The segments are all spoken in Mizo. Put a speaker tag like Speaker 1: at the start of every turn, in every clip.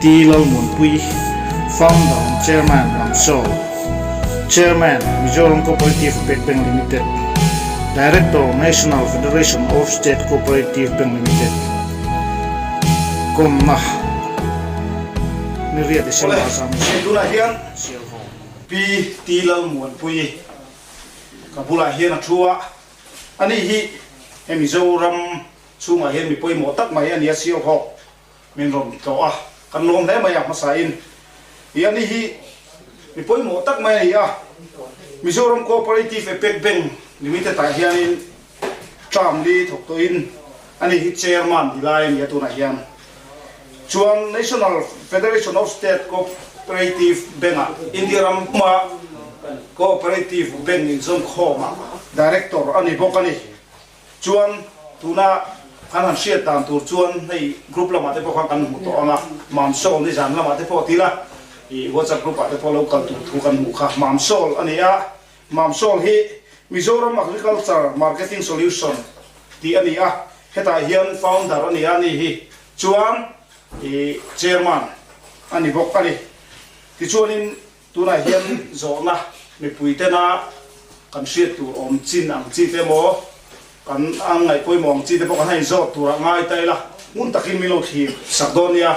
Speaker 1: T Lalmuanpui, Founder and Chairman, Mamso, Chairman, Mizoram Cooperative Bank Limited, Director, National Federation of State Cooperative Bank Limited, Kawmna, Ni riat December
Speaker 2: Awle,
Speaker 1: Zam
Speaker 2: hei tunah hian
Speaker 1: Sialhawk.
Speaker 2: Pi T Lalmuanpui ka bulah hian a thu a, ani hi he Mizoram chhungah hian mi pawimawh tak mai a ni a, Sialhawk min rawn tlawh a, kan lawm hle mai a hmasain i ani hi mi pawimawh tak mai a ni a, Mizoram Cooperative Apex Bank Limited ah hianin term li thawk tawhin ani hi chairman ti lai a ni a tunah hian chuan National Federation of State Cooperative Bank ah India ram puma Cooperative Bank inzawmkhawm ah Director a ni bawk a ni. Chuan tuna kan han hriat dan tur chuan hei group lamah te pawh khan kan hmu tawh ang a, Mamsawl nizan lamah te pawh tila i WhatsApp group ah te pawh lo kal tur thu kan hmuh kha Mamsawl a ni a, Mamsawl hi Mizoram Agriculture Marketing Solution tih a ni a, hetah hian founder a ni a ni hi chuan i chairman a ni bawk a ni. Tichuanin Tunah hian zawhna mipui tena kan hriat tur awm chin ang chi te emaw, kan a ngaih pawimawh ang chi te pawh kan han inzawt turah ngai ta ila, ngun takin min lo thlir sak dawn nia.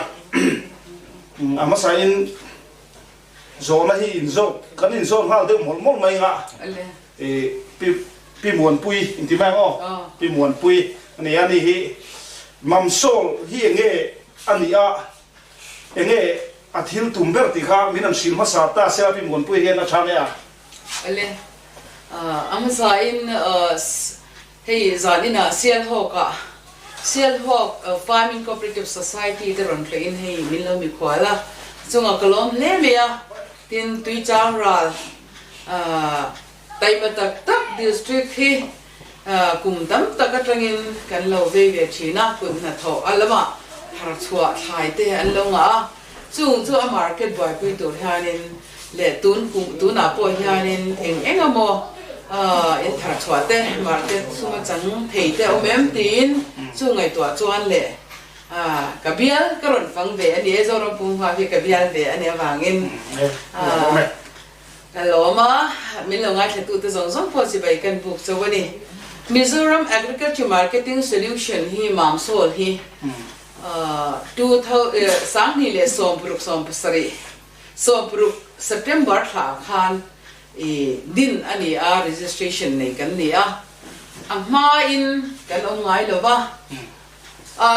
Speaker 2: A hmasain zawhna hi inzawt kan inzawt nghal deuh mawlh mawlh mai nga pi Pi Muanpui inti mai ang aw, Pi Muanpui a ni a, ani hi Mamsawl hi enge a nih a, Enge a thil tum ber tih kha min an hrilh hmasa ta sia Pi Muanpui hian a tha mai a.
Speaker 3: Ale, a hmasa in hei zan inah Sialhawk ah Sialhawk Farming Cooperative Society te rawn tleh in hei min lo mikhual a, chungah ka lawm hle mai a, tin Tuichang ral taima tak tak district hi Kum tam tak atangin kan lo vei ve thin a, kut hnathawh a lamah thar chhuah thlai te an lo ngah a, chung chu a market buaipui tur hianin leh tun kum tunah pawh hianin eng eng emaw in thar chhuah te market suma chang thei te a awm em tiin chu ngaihtuah chuan leh ka bial ka rawn fang ve a ni e, Zoram Pumhma hi ka bial ve a nih avangin. Ka lawm a, min lo ngaithlatute zawng zawng pawh chibai kan buk chauh a ni. Mizoram Agriculture Marketing Solution hi Mamsawl hi 2027 sawmparuk September thla khan i din a ni a, registration nei kan ni a, a hmain kan awm ngai lo va,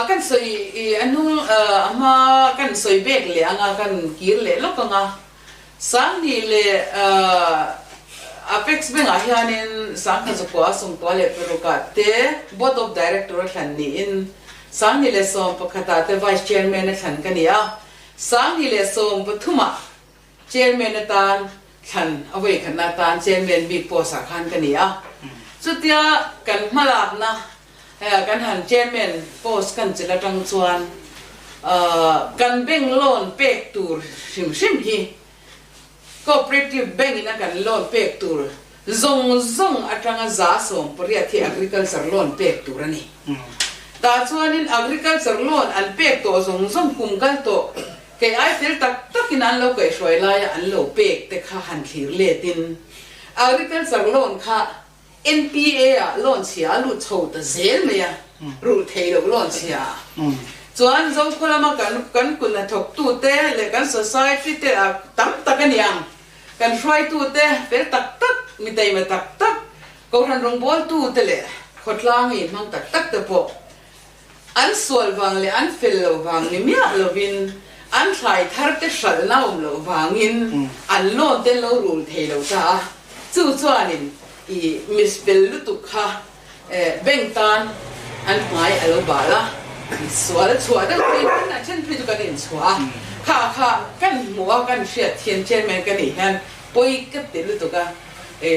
Speaker 3: kan sawi a hnung a hma kan sawi bek leh anga kan kir leh lawk anga. Sangni leh Apex Bank ah hianin Sangha Zukua Sungkua leh Parukah te Board of Director a thlan niin Sangni leh 11 ah te Vice Chairman a thlan ka ni a, Sangni leh 13 ah Chairman atan thlan a vawikhatna atan Chairman bik post ah khan ka ni a. Chutia kan hmalakna Kan han chairman post kan chelh atang chuan kan bank loan pek tur hrim hrim hi cooperative bank in a kan loan pek tur zawng zawng atanga 80% hi agriculture loan pek tur a ni. Tah chuanin agriculture loan an pek tawh zawng zawng kum kal tawh kei ai fel tak takin an lo kaihhruai laia an lo pek te kha han thlir letin agriculture loan kha NPA ah loan chhia a lut chho ta zel mai a, rulh theih loh loan chhia ah. Chuan Zokhua lama kan kan kut hnathawktute leh kan society te ah tam tak a ni ang, kan hruaitute fel tak tak, mi taima tak tak, Kohhran rawngbawltute leh khawtlang inhmang tak tak te pawh an sual vang leh an fel loh vang ni miah lovin an thlai thar te hralhna awm loh vangin an loan te lo rul thei lo ta a, chu chuanin i misfel lutuk kha bank tan an hmai a lo bal a, sual chhuah deuh phei hian a then phei chu kan inchhuah a, kha kha kan hmuh a kan hriat thian chairman ka nih hian pawi ka ti lutuk a,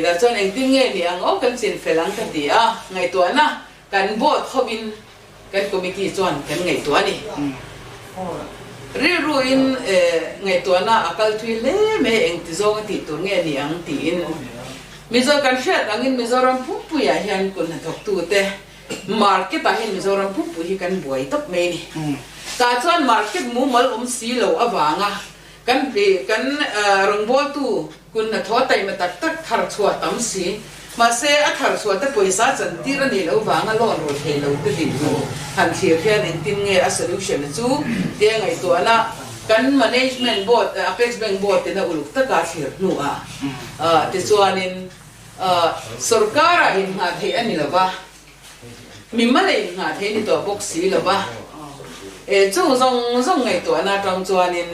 Speaker 3: dah chuan engtin nge ni ang aw kan chinfel ang ka ti a, ngaihtuahna Kan board hovin kan committee chuan kan ngaihtuah a ni. Rilruin ngaihtuahna a kal thui hle mai engti zawng a tih tur nge ni ang tiin Mizo kan hriat angin Mizoram pumpuiah hian kut hnathawktute market ah hian Mizoram pumpui hi kan buai tawp mai a ni. Tah chuan market mumal awm si lo avanga kan kan rawngbawltu kun hnathawh taima tak tak thar chhuah tam si. Mahse, a thar chhuah te pawisa chantir a nih loh vanga loan rawn thei lo te dinhmun han thlir hian engtin nge a solution chu tia ngaihtuahna kan management board, Apex Bank board ten a uluk taka thlir hnuah tichuanin sorkar-ah innghah theih a ni lo va, mimal a innghah theih a ni tawh bawk si lo va. Chung zawng zawng ngaihtuahna atang chuanin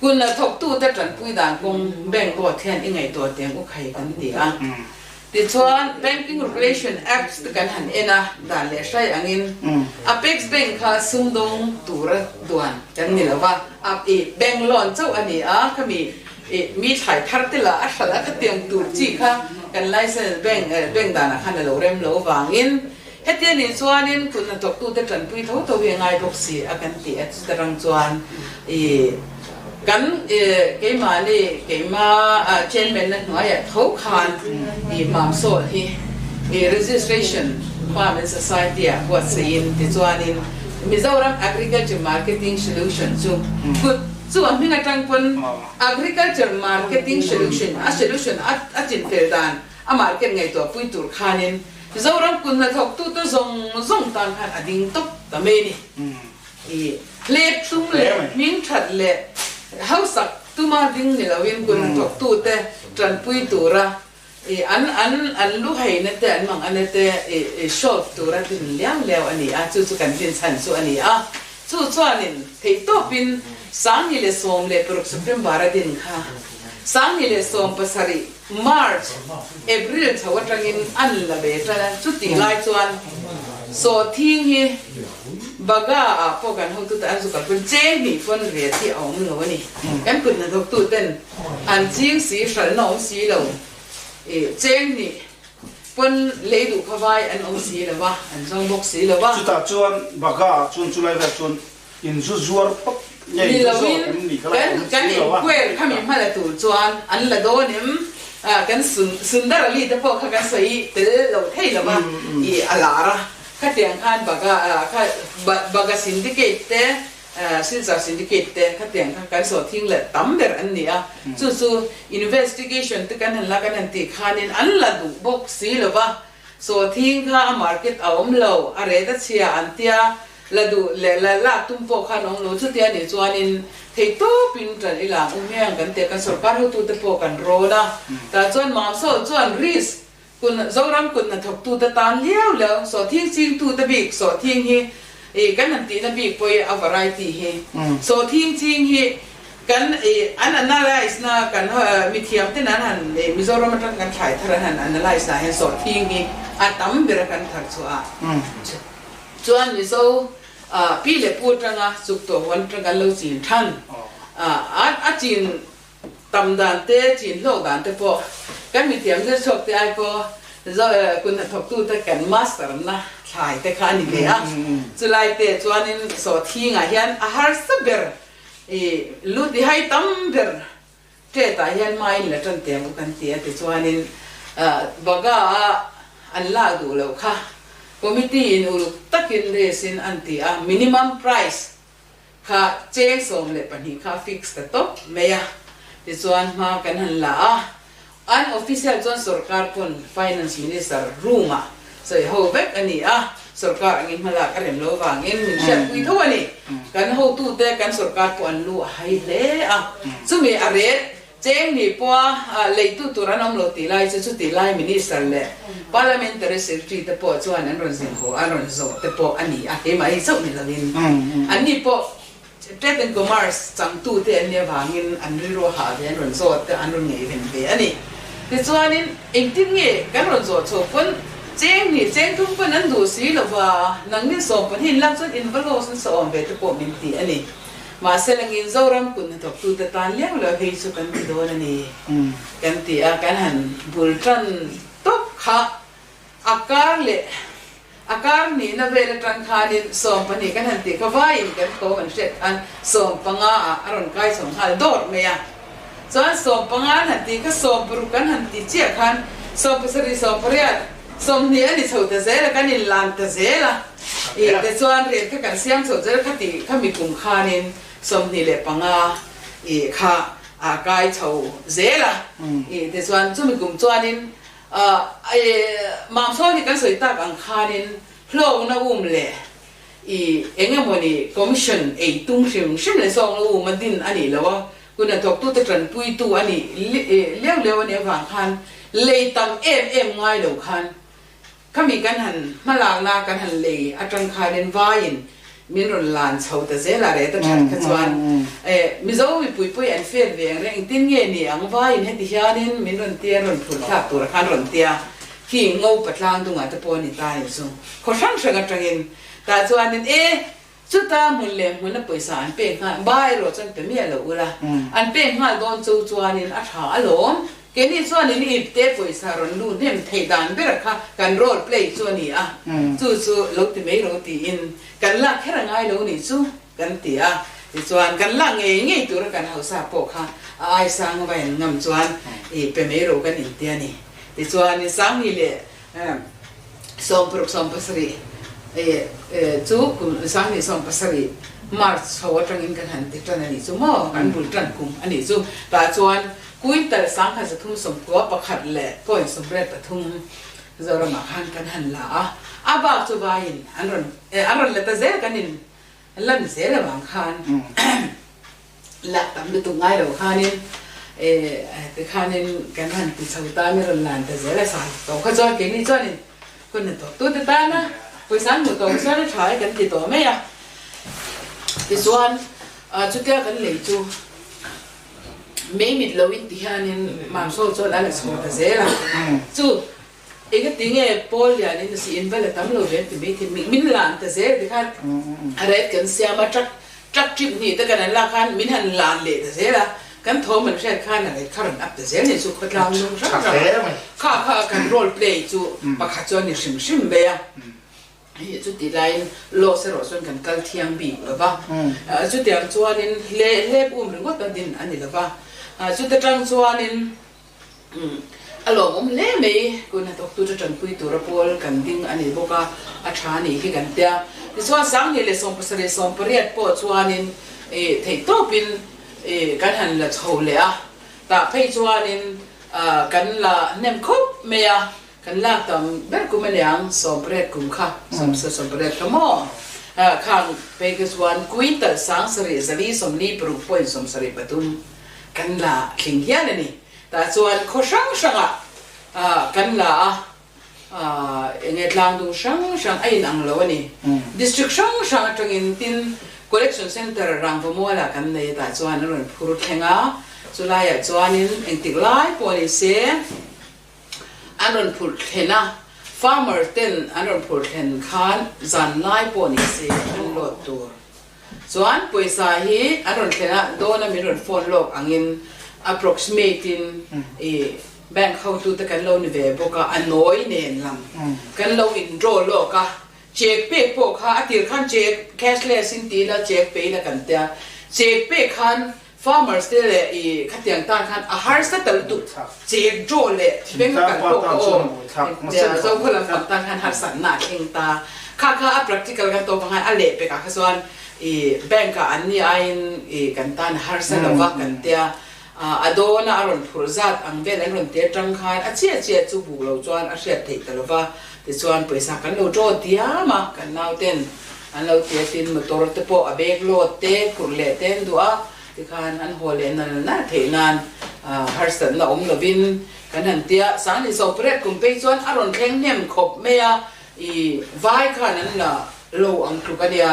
Speaker 3: kun a thawktute tanpui dan kawng bank board hian i ngaihtuah teng u khai kan ti a. Tichuan Banking Regulation Act te kan han en a, dan leh hrai angin Apex Bank kha sumdawng tura duan kan ni lo va, i bank loan chauh a ni a, khami i mi thlai thar te lah a hralh a khatiang tur chi kha kan license bank bank danah khan a lo rem lo vangin Hetia nih chuanin kut hnathawktute tanpui tho tho hi a ngai bawk si a kan ti a, chuta rang chuan i kan keimahni keima chairman-na hnuaiah tho khan i Mamsawl hi i registration Farm and Society-ah buatsaihin tichuanin Mizoram Agriculture Marketing Solution chu kut chu a hming atang pawn Agriculture Marketing Solution a solution a chinfel dan a market ngaihtuah pui tur khanin Zoram kun hnathawktute zawng zawng tan khan a ding tawp ta mai a ni. I hlep tum leh hming that leh hausak tuma ding ni loin kun hnathawktute tanpui tura i an an an lu heina te an mang ana te i solve tura din liau liau a ni a, chu chu kan rinchhan chu a ni a. Chu chuanin theihtawpin 2016 September a din kha 2017 March, April chho atangin an la ve tan a, chutih lai chuan sawhthing hi Baga ah pawh kan hotute an zu kalpui cheng hnih pawn ret hi a awm lo a ni. Kan kut hnathawktu ten an ching si hralhna awm si lo i cheng hnih pawn lei duh kha vai an awm si lo va, an zawng bawk si lo va.
Speaker 2: Chutah chuan Baga ah chuan chulai vel chuan In zu zuar phawt nge in zu zawk em ni kha lai awm
Speaker 3: kan
Speaker 2: si lo a.
Speaker 3: inquire kha mi hmala tur chuan an la dawn em? Kan Sundar Ali te pawh kha kan sawi tel lo thei lo va, i a lar a. Khatiang khan Baga kha Baga Syndicate te, Silchar Syndicate te khatiang kha kan saw thing leh tam ber an ni a. Chu chu investigation te kan han la kan han tih khanin an la duh bawk si lo va. Sawhthing kha a market a awm lo, a ret a chhia an tia, la duh leh la lak tum pawh khan awm lo, chutia nih chuanin thei tawpin ṭan i lang u hmiang kan tia kan sorkar hotute pawh kan rawn a, tah chuan Mamsawl chuan risk kun Zoram kut hnathawktute tan liau liau sawhthing chingtute bik sawhthing hi ih kan han tihna bik pawh hi a variety hi sawhthing ching hi Kan i an analyse na kan mithiam ten an han i Mizoram atang kan thlai thar an han analyse na hian sawhthing hi a tam ber a kan thar chhuah a chuan Mizo pi leh pu atanga chuk tawh huan atang kan lo chin than a a chin tam dan te chin hlawk dan te pawh kan mithiam zir chhuak te ai pawh kun hnathawk tu te kan master na thlai te kha a ni ve a chulai te chuanin sawhthing ah hian a harsa ber I lu ti hai tam ber ṭetah hian hma in la ṭan teh ang u kan ti a tichuanin Baga a an lak duh loh kha committee in uluk takin race in an ti a, minimum price kha cheng 12 kha a fix ta tawp mai a, tichuan hma kan han la a, An official chuan sorkar pawn Finance Minister room ah sawi ho vek a ni a, sorkar angin hmalak a rem lo vangin min hriatpui tho a ni. Kan hotute kan sorkar pawh an lu a hai hle a, chumi a ret cheng ni pawha leitu tur an awm lo tih lai chu chutih lai Minister leh Parliamentary Secretary te pawh chuan an rawn zin haw an rawn zawh te pawh a ni a, keimah hi chauh ni lovin anni pawh Trade and Commerce changtute an nih avangin an rilru a hah ve, an rawn zawt te, an rawn ngaihven ve a ni. Tichuanin engtin nge kan rawn zawh chhuah pawn cheng hnih, cheng thum pawn an duh si lo va, nangni 12 in lak chuan in va loss nasa awm ve te pawh min ti a ni. Mahse langin Zoram kut hnathawktute tan liau liau hei chu kan ti dawn a ni kan ti a, kan han bul tan tawp kha a kar leh A kar nihna vel atang khanin 12 kan han tih kha vaiin kan tawm an hriat khan 15 ah a rawn kai chho nghal dawr mai a. Chuan 15 an han tih kha 16 kan han ti chiah khan 17, 18, 20 a ni chho ta zel a, kan inlan ta zel a. I tichuan rate kha kan siam chho zel kha tih kha mi kum khanin 25 i kha a kai chho zel a. I tichuan chumi kum chuanin i mamsawn hi kan sawi tak ang khanin hlawkna um leh i eng emawni commission ei tum hrim hrim leh zawkna um a din a nih loh a, Kun a thawktute tanpuitu a nih leu leu a nih avang khan lei tam em em ngai lo khan khami kan han hmalakna kan han lei atang khanin vaiin min rawn lan chho ta zel a reh ta that kha chuan Mizo mipui pawh hi an fet ve ang reng engtin nge ni ang vaiin heti hianin min rawn tia rawn phur thlak tur khan rawn tia khi ngo patlang dungah te pawh a ni ta ni chu khaw hrang hrang atangin tah chuanin e Chuta hmun leh hmuna pawisa an pek nghal, ba erawh chuan pe miah lo ula, an pek nghal dawn chu chuanin a tha alawm. Keini chuanin ip te pawisa rawn lu hnem theih dan bera kha kan role play chu a ni a, chu chu lo ti mai ro tiin kan lak kher a ngai lo nih chu kan ti a. Tichuan kan lak ngei ngei tura kan hausa pawh kha a ai sang va en ngam chuan i pe mai ro kan inti a ni. Tichuanin Sangni leh 16 17 chu kum 2017 March chho atangin kan han ti tan a nih chu maw kan bul tan kum a nih chu tah chuan quintal 1391 leh point 83 Zoramah khan kan han la a a bak chu vaiin an rawn an rawn la ta zel kan in lan zel avang khan Lak tam lutuk ngai lo khanin tikhanin kan han ti chho ta mi rawn lan ta zel a san tawh kha chuan keini chuanin hun a tawk tute tana pawisa an hmuh tawh chuan a tha e kan ti tawh mai a. Tichuan chutia kan lei chu mei mit loin ti hianin Mamsawl chuan a la chho ta zel a chu Engati nge Paul lianin a si in va la tam lo ve ti mai thei min lan ta zel ti khan a ret kan siam a truck truck trip hnih te kan an lak khan min han lan leh ta zel a kan thawm an hriat khan a ret kha rawn up ta zel ni chu khawtlang lung hrang hrang kha kha kan role play chu pakhat chu a ni hrim hrim mai a hei chuti laiin loss erawh chuan kan kal thiang bik lo va chutiang chuanin hlep um ringawt a din a ni lo va chuta tang chuanin A lawmawm hle mai, kun hnathawktute tanpui tura pawl kan ding a ni bawk a, a tha a nih hi kan tia. Tichuan 2017 18 pawh chuanin theihtawpin kan han la chho leh a, tah phei chuanin kan la hnem khawp mai a, kan lak tam ber kum a niang 18 kum kha, 18 kha maw? Khang phei kha chuan quintal 7446.73. Kan la tling hial a ni. Tah chuan khaw hrang hrangah kan la a, eng nge tlang dung hrang hrang a inang lo a ni. District hrang hrang atangin tin collection centre Rangvamualah kan nei a, tah chuan an rawn phur thleng a, chulaiah chuanin engtik lai pawh ni se an rawn phurh thlen a, farmer ten an rawn phurh thlen khan zan lai pawh ni se an load tur. Chuan pawisa hi an rawn thlen a, dawn a min rawn phone lawk angin approximate in i bank hotute kan lo ni ve bawk a, a nawi nen lam kan lo in draw lawk a, check pek pawh kha a tir khan check cashless in ti ila check pe ila kan tia, check pek khan farmers te leh i khatiang tan khan a harsa ta lutuk check draw leh bank a kal pawh kha aw Zokhaw lampang tan khan harsatna a thleng ta. Kha kha a practical kan tawp ang a leh pekah kha chuan i bank ah an ni aiin i kan tan a harsa lo va kan tia a dawn a a rawn phurh zat ang vel an rawn ti atang khan a chiah chiah chu buk lo chuan a hriat theih ta lo va tichuan pawisa kan lo draw diam a kan nauten an lo ti a tin motor te pawh a bag load te phurh leh te an duh a tikhan an haw leh nal nal theih nan harsatna awm lovin kan han tia 2018 kum phei chuan a rawn thleng hnem khawp mai a. I vai khan an la lo ang tluk a nia.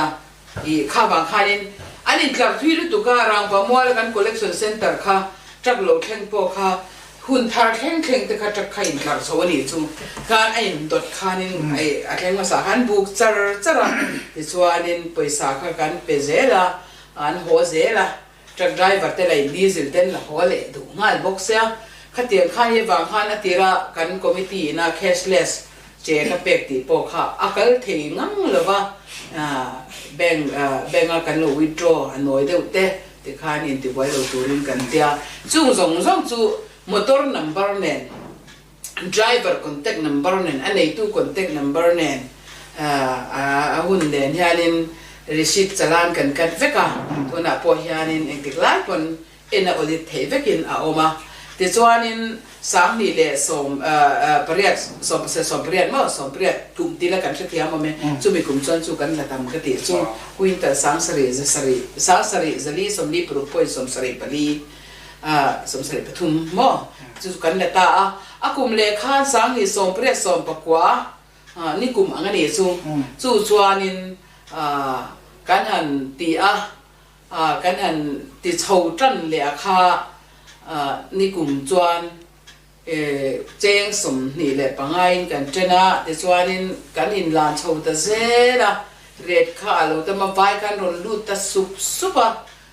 Speaker 3: I kha vang khanin an intlar thui lutuk a, Rangva muala kan collection centre kha truck lo thleng pawh kha hun thar thleng thleng te kha truck kha intlar chho a nih chu khan a indawt khanin a thleng hmasa khan buk char char a, tichuanin pawisa kha kan pe zel a, an haw zel a. Truck driver te lei diesel ten la haw leh duh nghal bawk sia, khatiang khan hi vang khan a tira kan committee ina cashless check a pek tih pawh kha a kal thei ngang lova, bank bank a kan lo withdraw a nawi deuh te tikhan intibuai lo turin kan tia, chung zawng zawng chu motor number nen driver contact number nen a neitu contact number nen. A hun nen hianin receipt chalan kan cut vek a, tunah pawh hianin engtik lai pawn en a audit theih vekin a awm a. Tichuanin 2018, 18 maw, 18 kum tila kan hrethiam awm e, chumi kum chuan chu kan la tam ka tih chu quintal 7,000 7, 7 4 46 point 74, 73 maw chu chu kan la ta a. A kum leh khan 2018, 19, Ni kum ang a nih chu. Chu chuanin kan han ti a, kan han ti chho tan leh a kha ni kum chuan cheng 25 in kan ṭen a, tichuanin kan inlan chho ta zel a, ret kha a lo tam a, vai khan rawn lut ta sup sup a,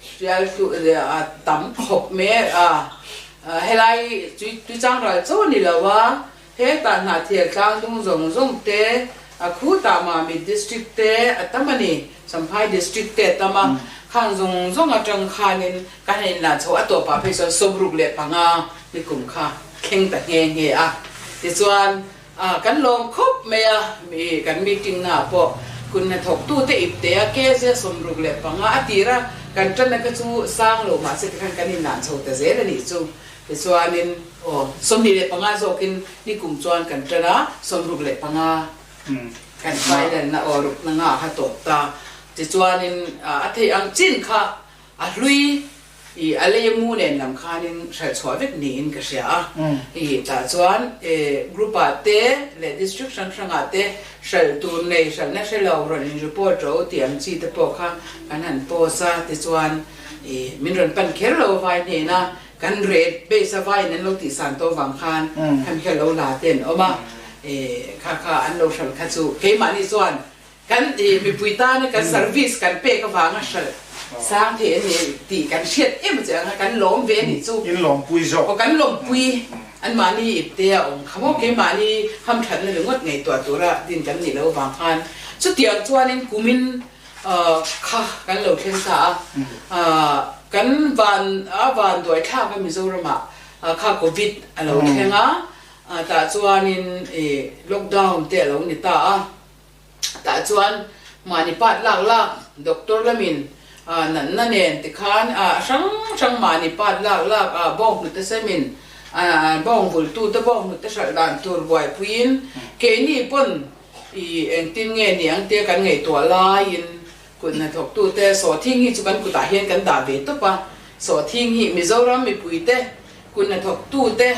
Speaker 3: hrial hluh leh a tam khawp mai a, helai tuichang ral chaw a ni lo a, Hetah Hnahthial tlangdung zawng zawng te, a khutah Mamit District te a tam a ni, Champhai District te a tam a, khang zawng zawng atang khanin kan han inlan chho a tawpah phei chuan 65 nikum kha thleng ta nghe nghe a. Tichuan kan lawm khawp mai a, mi kan meeting naah pawh kun hnathawktute ipte a KZ 65 a tir a, kan tanna kha chu sang lo mahse tikhan kan inlan chho ta zel a nih chu. Tichuanin aw 25 zawkin nikum chuan kan tan a, 65 kan final na aw ruk na nga kha tawp ta. Tichuanin a theih ang chin kha a hlui i a lei mu nen lam khanin hralh chhuah vek niin ka hria a. I tah chuan group ah te leh district hrang hrang ah te hralh tur nei hralhna hre lo rawn in report ro tih ang chi te pawh kha kan han post a. Tichuan i min rawn pan kher lo vai hnena Kan rate base a vaiin an lo tih san tawh vang khan khami kha lo la te an awm a, kha kha an lo hralh kha chu keimahni chuan kan mipui tana kan service kan pek avanga hralh sang thei a ni tih kan hriat em che ang a, kan lawm ve a nih chu.
Speaker 2: In lawmpui zawk.
Speaker 3: Aw kan lawmpui anmahni ipte a awm kha maw keimahni hamthatna ringawt ngaihtuah tura din kan nih loh avang khan chutiang chuanin kumin Kha kan lo thleng ta a, kan van a van duai thlak a Mizoramah kha Covid a lo thleng a, tah chuanin i lockdown te a lo ni ta a, tah chuan mahni pat lak lak doctor lamin natna nen tikhan a hrang hrang mahni pat lak lak a bawnghnute semin bawng vultute bawnghnute hralh dan tur buaipuiin keini pawn I engtin nge ni ang tia kan ngaihtuah laiin kut hnathawktute sawhthing hi chu kan kutah hian kan dah ve tawp a, sawhthing hi Mizoram mipuite kut hnathawktute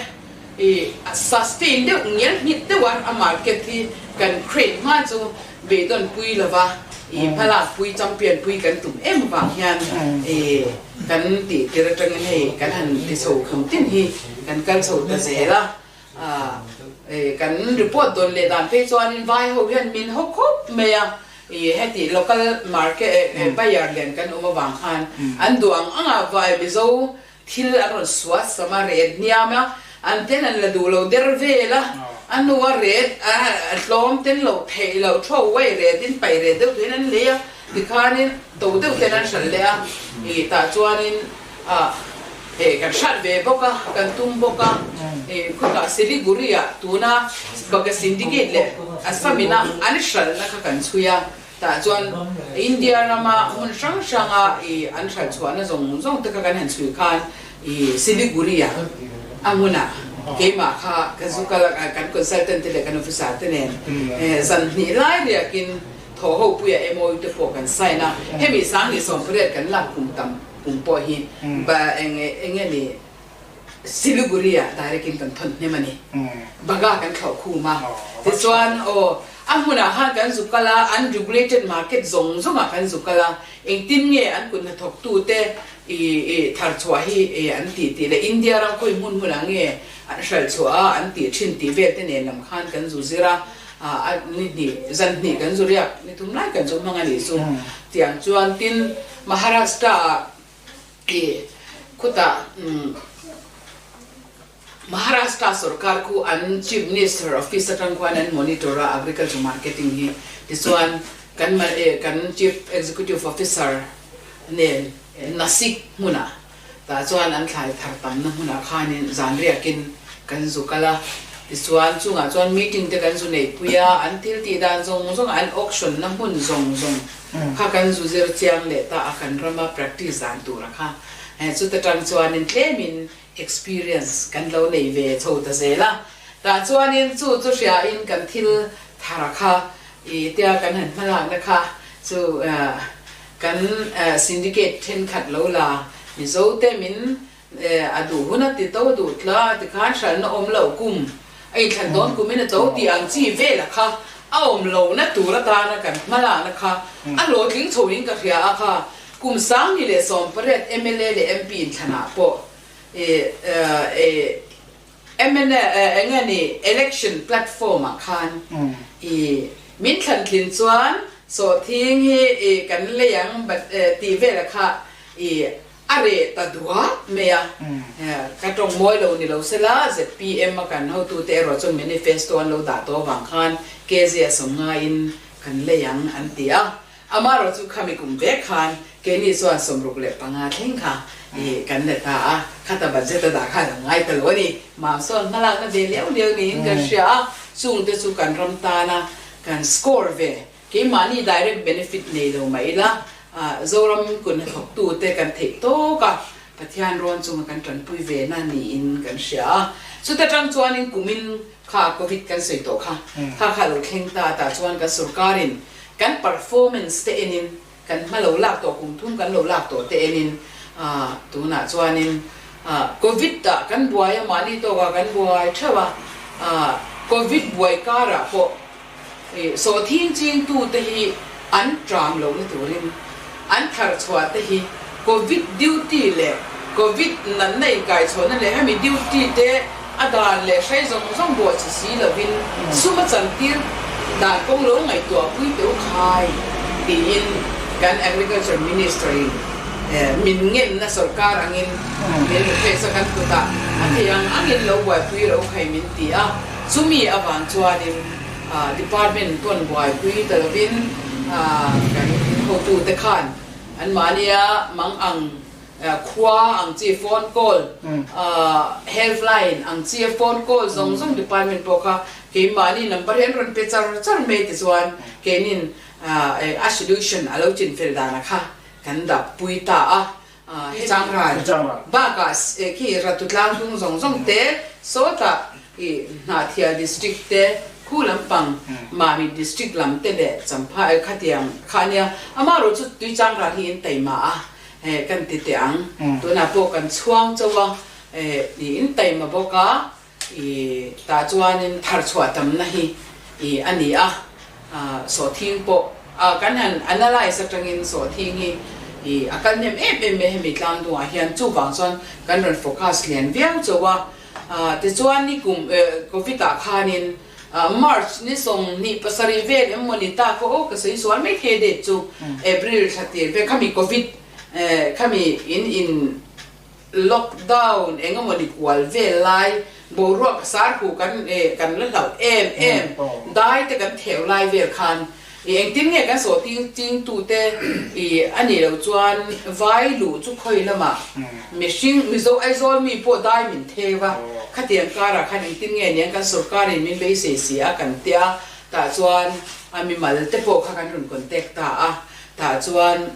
Speaker 3: i sustain deuh ngial nghit deuh a, a market hi kan create hma chu beidawn pui lova i hmalak pui champion pui kan tum em avang hian i kan tih tir atangin hei kan han ti chho khum tin hi kan kal chho ta zel a. Kan report dawn leh dan phei chuanin vai ho hian min haw khawp mai a, i heti local market buyer lian kan awm avang khan an duh ang anga vai Mizo thil an rawn suat sam a, ret hniam a, an ten an la duh lo der vel a, a hnua ret a tlawm ten loh theih loh tho uai ret in paih ret deuh tuin an lei a, tikhanin to deuh ten an hralh leh a, i tah chuanin Ah, hei kan hrat ve bawk a, kan tum bawk a, hei khutah Siliguri ah tuna Baga Syndicate leh Assam ina an hralhna kha kan chhui a, tah chuan India rama hmun hrang hranga ih an hralh chhuahna zawng zawng te kha kan han chhui khan ih Siliguri ah a hmunah keimah kha ka zu kal a, kan consultant te leh kan officer te nen zan hnih lai riakin thaw ho puia MOU te pawh kan sign a, hemi 2018 kan lak kum tam. Kum pawh hi ba eng enge ni Siliguri ah direct in kan thawn hnem a ni. Baga kan thlauh khum a. Tichuan aw a hmunah khan kan zu kal a, an regulated market zawng zawng ah kan zu kal a, engtin nge an kut hnathawk tu te i i thar chhuah hi e an tih tih leh India ram khawi hmun hmunah nge an hralh chhuah a an tih thin tih vel te nen lam khan kan zu zir a, a ni hnih zan hnih kan zu riak ni thum lai kan zu hmang a nih chu. Tiang chuan tin Maharashtra ah i khutah Maharashtra sorkar khu an Chief Minister office atang khuan an monitor a agriculture marketing hi tichuan kan kan Chief Executive Officer nen Nasik hmunah tah chuan an thlai thar tamna hmunah khanin zan riakin kan zu kal a. Tichuan chungah chuan meeting te kan zu neihpui a, an thil tih dan zawng zawng an auction na hmun zawng zawng kha kan zu zir chiang leh ta a, kan rama practice dan tura kha chuta tang chuanin tlemin experience kan lo nei ve chho ta zel a. Tah chuanin chu chu hriain kan thil thar kha i tia kan han hmalakna kha chu kan syndicate thenkhat lo la Mizo te min A duh hun a ti to duh tla a ti khan hralhna awm loh kum a inthlan dawn kumin a to tih ang chi vela kha a awm lohna tur atana kan hmalakna kha a hlawhtling chho in ka hria a kha kum 2018 mla leh MP inthlanah pawh mla enge ni election platform ah khan i min thlan thlin chuan sawhthing hi i kan lei ang tih vela kha i A reh ta duah mai a, ka tawng mawi lo ni lo sela, zpm a kan hotute erawh chuan manifesto an lo dah tawh avang khan KZ a sawm ngaiin kan lei ang an ti a. Amaherawh chu khami kum vek khan keini chuan 65 thleng kha i kan let ta a, khata budget a dah khan a ngai ta lo a ni. Mam sawn hmalakna ve liau liau niin kan hria a, chungte chu kan ram tana kan score ve Keimahni direct benefit nei lo mah ila, Zoram kun hnathawktute kan theih tawk a, Pathian rawn chunga kan tanpui ve na niin kan hria a. Chuta tang chuanin kumin kha Covid kan sawi tawh kha, kha kha lo thleng ta tah chuan kan sorkarin kan performance te enin, kan hma lo lak tawh kum thum kan lo lak tawh te enin tunah chuanin Covid ah kan buai a, mahni tawkah kan buai theuh a, Covid buai karah pawh Sawhthing chingtute hi an tram lohna turin an thar chhuah te hi Covid duty leh Covid natna inkaichhuahna leh hemi duty te a dan leh hrei zawng zawng buah chi si lovin sum a chantir dan kawng lo ngaihtuah pui teh u khai tiin kan Agriculture Minister in min ngenna sorkar angin min request a kan kutah a thei ang angin lo buaipui ro khai min ti a. Chumi avang chuanin department pawn buaipui ta lovin kan hotute khan anmahnia mang ang khua ang chi phone call, helpline ang chi a phone call zawng zawng department pawh kha keimahni number hi an rawn pe char char mai tichuan keinin a solution a lo chinfel dana kha kan dap pui ta a. Changral bakah khi Ratu tlang tung zawng zawng te, sawtah i Hnahthial District te, khu lampang Mamit District lam te leh Champhai khatiang kha ania. Amaherawh chu tui Changral hi in taima a kan ti teh ang. Tunah pawh kan chhuang chauh a, i in taima bawk a, i tah chuanin thar chhuah tamna hi i a ni a, sawhthing pawh kan han analyse atangin sawhthing hi i a kal hnem em em mai hemi tlang dungah hian chuvang chuan kan rawn focus lian viau chauh a, tichuan nikum covid ah khanin March ni 27 vel em maw ni ta kha aw ka sawi sual mai thei date chu April thla tir vel khami covid khami in in Lockdown eng emaw ni kual vel lai boruak sar hu kan kan la hlauh em em dai te kan theu lai vel khan i engtin nge kan sawh ting ching tu te i a nih loh chuan vai luh chu khawi lamah mihring Mizo Aizawl mi pawh dai min theu a khatiang karah khan engtin nge niang kan sorkarin min beisei si a kan tia tah chuan a mimal te pawh kha kan rawn contact ta a tah chuan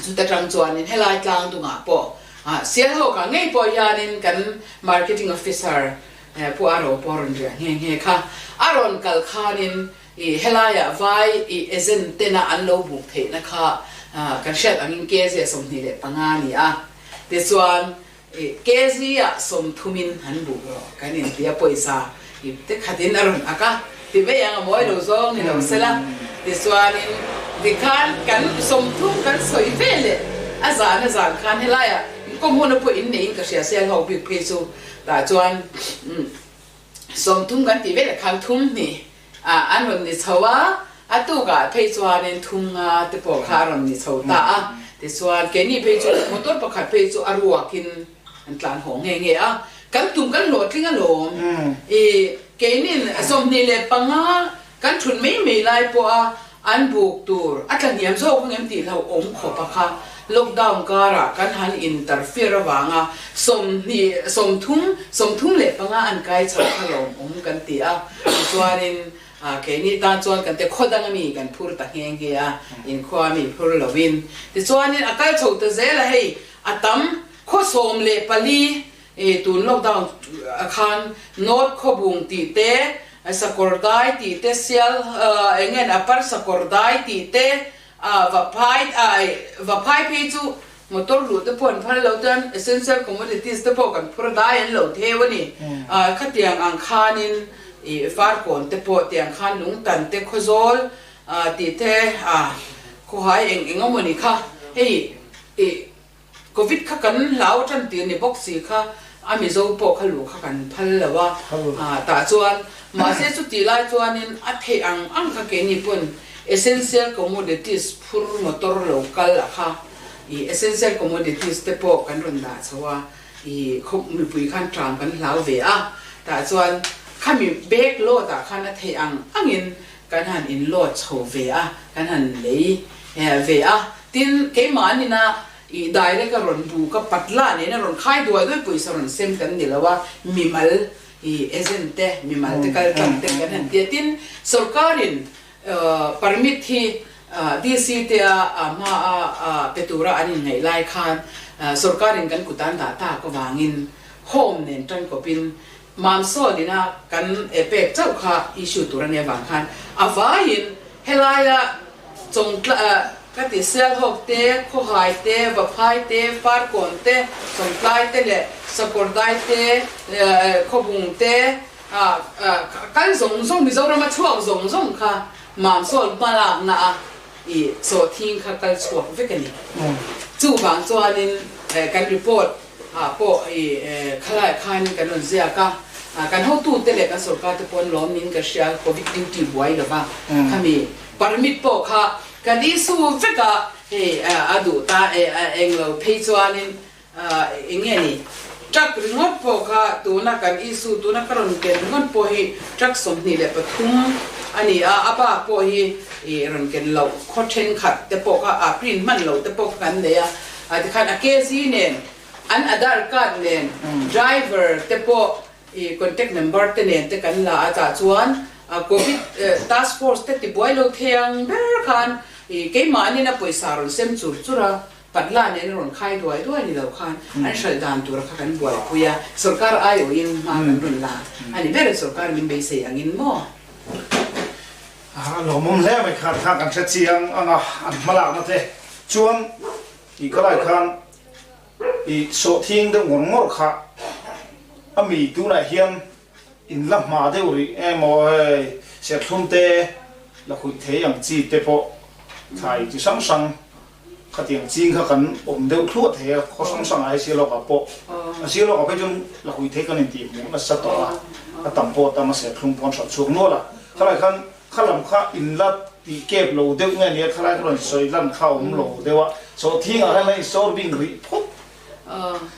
Speaker 3: Chuta tang chuanin helai tlang dungah pawh Sialhawk ah ngei pawh hianin kan Marketing Officer Pu Aro pawh a rawn riah nghe nghe kha. A rawn kal khanin i helaiah vai i agent tena an lo buk theihna kha kan hriat angin KZ 25 a ni a. Tichuan i KZ ah 30 in an buk rawh kan inti a, pawisa i te khatin a rawn ak a, ti mai ang a mawi lo zawng ni lo sela. Tichuanin tikhan kan 30 kan sawi ve leh a zan a zan khan helaiah kawng huna pawh inneihin ka hria sial ho bik phei chu tah chuan 30 kan tih ve leh khan thum hnih an rawn ni chho a, a tukah phei chuanin thum nga te pawh kha a rawn ni chho ta a, tichuan keini phei chu motor pakhat phei chu a ruakin an tlan haw nghe nghe a, kan tum kan hlawhtling alawm i keinin 25 kan thun mai mai lai pawha an buk tur a tla hniam zawk ang em tih hlauhawm khawp a kha. Lockdown karah kan han interfere avanga 20, 30, 35 an kai chho kha lawmawm kan ti a. Tichuanin keini tan chuan kan te khaw dang ami kan phur ta nghe nghe a, inkhua ami phur lovin. Tichuanin a kal chho ta zel a, hei a tam khaw 14 tun lockdown khan North Khawbung tih te, Sakawrdai tih te, Sial eng nge Upper Sakawrdai tih te, A Vaphai ai Vaphai phei chu motor luh te pawh an phal lo chuan essential commodities te pawh kan phur dai an lo theu a ni. A khatiang ang khanin ih Farkawn te pawh tiang khan Lungtan te Khawzawl tih te a khawhai eng eng emaw ni kha hei ih Covid kha kan hlau tan tir ni bawk si kha a Mizo pawh kha luh kha kan phal lo a, tah chuan mahse chutih lai chuanin a theih ang ang kha keini pawn essential commodities phur motor lo kal a kha ih essential commodities te pawh kan rawn dah chho a ih khaw mipui khan tram kan hlau ve a tah chuan khami bag load ah khan a theih ang angin kan han in load chho ve a kan han lei ve a. Tin, keimahnin a i direct a rawn bu ka patla nen a rawn khai duai duai pawisa rawn sem kan ni lo a, mimal i agent te, mimal te kal tlang te kan han ti a. Tin, sorkarin permit hi DC te a hma a pe tura an inngaih lai khan sorkarin kan kut an dah tak avangin home nen tangkawpin Mamsawn ina kan pek chauh kha issue tur a nih avang khan a vaiin helaia Chawngtla ka ti Sialhawk te, Khawhai te, Vaphai te, Farkawn te, Chawngtlai te leh Sakawrdai te, Khawbung te kal zawng zawng Mizorama chhuak zawng zawng kha Mamsawn hmalakna a i sawhthing kha kal chhuak vek a ni. Chuvang chuanin kan report pawh i khalai khan kan rawn ziak a, kan hotute leh kan sorkar te pawh an lawm niin ka hria, Covid duty buai lova khami permit pawh kha kan issue vek a, hei a duh ta eng lo phei chuanin eng nge ni truck ringawt pawh kha tuna kan issue tuna ka rawn ken ringawt pawh hi truck 23 a ni a, a bak pawh hi i rawn ken loh khaw thenkhat te pawh kha a print hman loh te pawh kha kan nei a. Tikhan a KZ nen, an Aadhaar card nen, driver te pawh i contact number te nen te kan la a, tah chuan Covid task force te tibuai lo thei ang ber khan i keimahnin a pawisa rawn sem chur chur a, patla nen a rawn khai duai duai ni lo khan an hralh dan tura kha kan buaipui a, sorkar aiawhin hma kan rawn la a ni ber e, sorkar min beisei angin maw?
Speaker 2: A lawmawm hle mai khan kha kan hre chiang ang a, an hmalakna te chuan i khalai khan i sawhthing deuh ngawr ngawr kha a mi tunah hian in la hma deuh rih emaw hei serthlum te la huih thei ang chi te pawh thlai chi hrang hrang Khatiang ching kha kan awm deuh thluah thei a, khaw hrang hrangah hi Sialawkah pawh, a Sialawkah phei chuan la hui thei kan intih hmuh nasa tawh a, a tam pawh a tam a, serthlum pawh an hralh chhuak nual a. Khalai khan kha lam kha in la tih kep lo deuh nge nia, khalai kha rawn sawi lan kha a awm lo deuh a, sawhthingah khan la insawr bing rih phawt,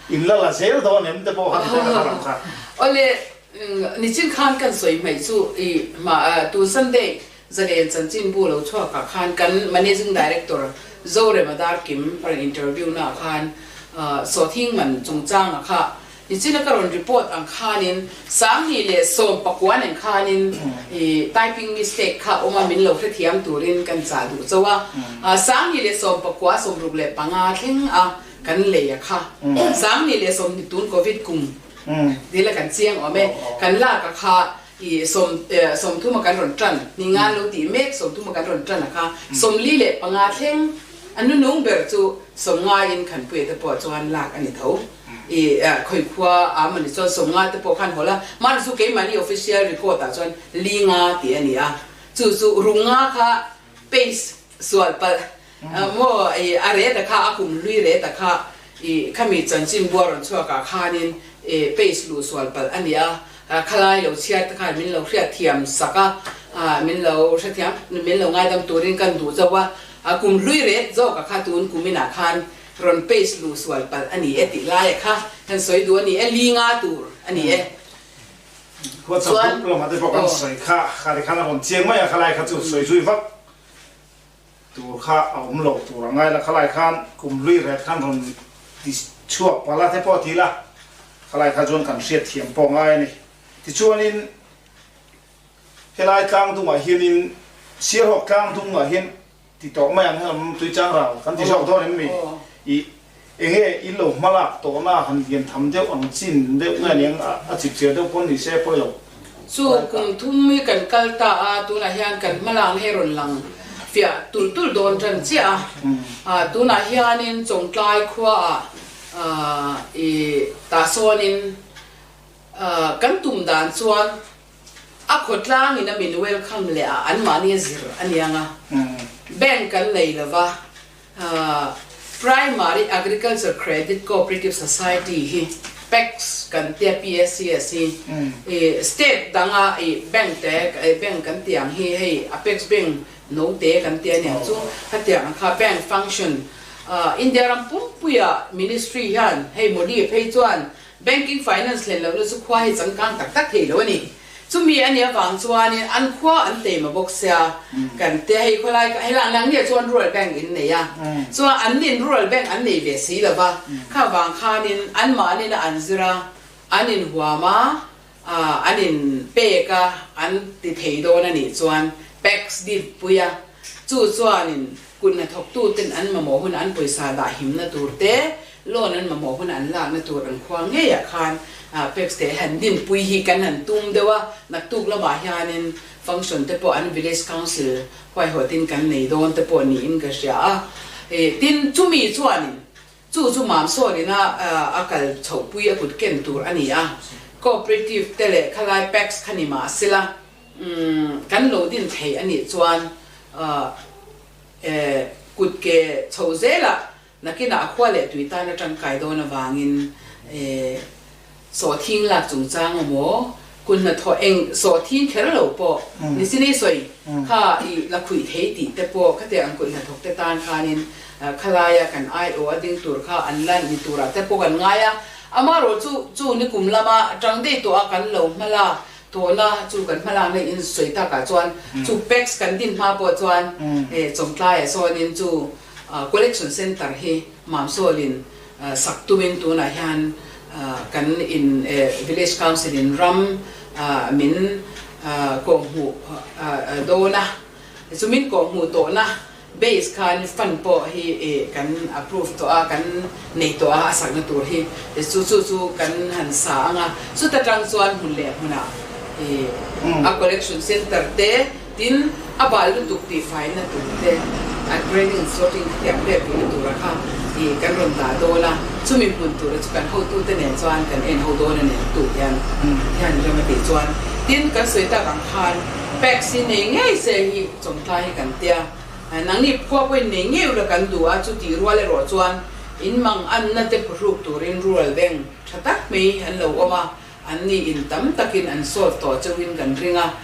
Speaker 2: in la la zel dawn em te pawh kha ti dawn a kha lam kha.
Speaker 3: Awle, nichin khan kan sawi hmaih chu i hma tun Sunday Zalen chanchinbu lo chhuakah khan kan Managing Director Zorema Darkim a rawn interview naah khan Sawthing man chungchanga kha nichina ka rawn report ang khanin 2019 nen khanin typing mistake kha awm a min lo hrethiam turin kan chah duh chauh a, 2019 65 thleng a kan lei a kha 2020 tun Covid kum dil a kan chiang awm e kan lak a kha I 30 a kan rawn tan, ni nga lo tih mek 30 a kan rawn tan a kha 45 thleng a nunung ber chu 50 in Khanpuia te pawh chuan lak a ni tho. I khawikhua a mawni chuan 50 te pawh khan hawl a, mahni chu keimahni official record ah chuan li nga tih a ni a, chu chu ru nga kha paste sual palh maw i a ret a kha a kum hlui ret a kha i khami chanchin bua rawn chhuak ah khanin i paste luh sual palh a ni a. Khalai lo chhiar te khan min lo hriatthiam sak a, min lo hrethiam, min lo ngaidam turin kan duh zauh a, kum hlui ret zawk a kha tun kum inah khan rawn paste luh sual palh a ni e tih laia kha kan sawi duh a ni e, li nga tur a ni e.
Speaker 2: WhatsApp group lamah te pawh kan sawi kha, kha ti khan a rawn chiang mai a, khalai kha chu sawi zui vak. Tur kha a awm lo tur a ngai la, khalai khan kum hlui ret khan rawn ti chhuak palh a te pawh ti la, khalai kha chuan kan hriat thiam pawh ngai a ni. Tichuanin helai tlang dungah hianin Sialhawk tlang dungah hian ti tawh mai ang helam Tuichang ral kan ti zawk dawn em mi? I enge i lo hmalak tawhna han lian tham deuh ang chin deuh nge aniang a chipchiar deuh pawn ni se pawi lo.
Speaker 3: Chu kum thum hi kan kal ta a, tunah hian kan hmalakna hi rawn lang fiah tulh tulh dawn tan chiah a. Tunah hianin Chawngtlai khuaah i tah sawnin kan tum dan chuan a khawtlangin a min welcome leh a, anmahni a zir a niang a, bank kan nei lova, Primary Agriculture Credit Cooperative Society hi PACS kan tia PACS hi state danga i bank te bank kan tih ang hi hei Apex Bank no te kan tia aniang chu khatiang ang kha bank function India ram pumpuia ministry hian hei Modi phei chuan Banking finance thlen lohna chu khua hi changkang tak tak thei lo a ni. Chumi a nih avang chuanin an khua an teima bawk sia, kan te hei khawlai ka helai nang nia chuan rural bank in nei a, chuan an nin rural bank an nei ve si lo va, kha vang khanin anmahnin a an zir a, an inhuam a, an in pek a, an ti thei dawn a nih chuan tax deed pui a, chu chuanin kut hnathawktuten an mamawh hun an pawisa dah himna tur te, Loan an mamawh hun an lakna tur an khua ngeiah khan Pex te han dinpui hi kan han tum deuh a, naktuk lamah hianin function te pawh an village council huaihawtin kan nei dawn te pawh niin ka hria a. Tin, chumi chuanin chu chu Mamsawnin a a kal chhohpui a kut ken tur a ni a, cooperative te leh khalai Pex kha ni mahsela kan lo din thei a nih chuan kut ke chho zelah Nakinah a khua leh tui tan a tangkai dawn avangin sawhthing lak chungchang emaw, kun hnathawh eng sawhthing kher lo pawh ni sin ei sawi kha i la khuih thei tih te pawh khatiang ang kun hnathawk te tan khanin khalaia kan aiawh a ding tur kha an la ni turah te pawh kan ngai a. Amaherawh chu chu nikum lama tang daih tawh a kan lo hma lak tawhna chu kan hma lakna in sawi takah chuan chu packs kan din hma pawh chuan chawmtlaiah sawnin chu Collection Centre hi Mamsawlin sak tumin tunah hian kan in Village Council in ram min kawhhmuh dawn a, chu min kawhhmuh tawhna base khan fund pawh hi kan approve tawh a, kan nei tawh a, a sakna tur hi chu chu chu kan han sa ang a, chuta tang chuan hmun leh hmunah a Collection Centre te Tin, a bal lutuk tih faina tur te, a grading and sorting khatiang vel tihna tura kha i kan rawn dah dawn a, chumi hmun tura chu kan hotute nen chuan kan en ho dawn a ni ang tu hian hian rem a tih chuan. Tin, kan sawi tak ang khan packs hi nei ngei se hi chawmtlai hi kan tia, nangni khua pawhin nei ngei ula kan duh a, chutih rual erawh chuan in mang anna te phuhruk turin rural bank tha tak mai an lo awm a, An ni in tam takin an solve tawh chauhin kan ring a,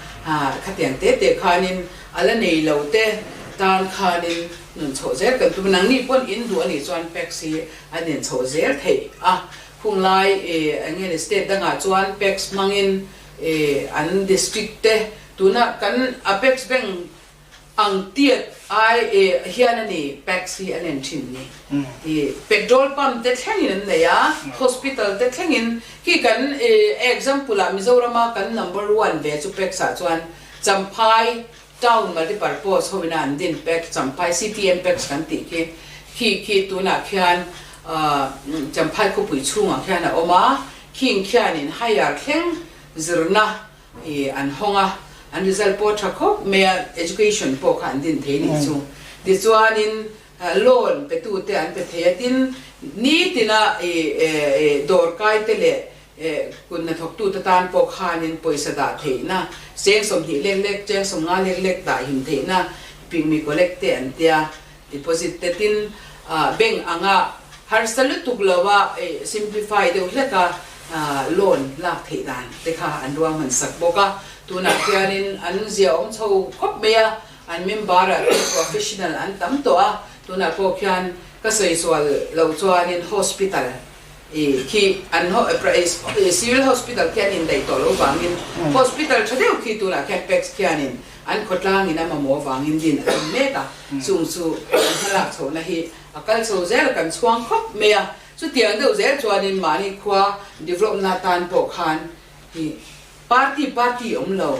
Speaker 3: khatiang te te khanin a la nei lo te tan khanin nun chhoh zel kan tum a, nangni pawn in duh a nih chuan PACS hi an in chhoh zel theih a, khunglai eng nge ni state dangah chuan PACS hmangin an district te tuna kan Apex Bank Ang tiat ai e hian a ni packs hi an en thin ni. I petrol pump te thlengin an nei a, hospital te thlengin khi kan example ah Mizoram a kan number one ve chu packs ah chuan Champhai town multipurpose ho ina an din pack Champhai CTM packs kan tih khi khi khi tunah khian Champhai khawpui chhungah khian a awm a, khing khianin higher thleng zirna I an hawng a, an result pawh tha khawp mai a, education pawh kha an din thei nih chu. Tichuanin loan pe tu te an pe thei a, tin nitina i dawrkai te leh kut hnathawk tu te tan pawh khanin pawisa dah theihna, cheng 20 lek lek, cheng 50 lek lek dah him theihna pingmi collect te an tia, deposit te tin bank anga harsa lutuk lo a simplify deuh hlek a loan lak theih dan te kha an ruahman sak bawk a, tunah hianin an ziahawm chho khawp mai a, an member ah te professional an tam tawh a, tunah pawh khian ka sawi sual loh chuanin hospital. I khi an Civil Hospital khi an indaih tawh loh vangin Hospital tha deuh khi tunah khian PACS khianin an khawtlangin a mamawh vangin din a tum mek a, chung chu an hmalak chhohna hi a kal chho zel kan chhuang khawp mai a, chutiang deuh zel chuanin mahni khua develop na tan pawh khan i party party awm lo,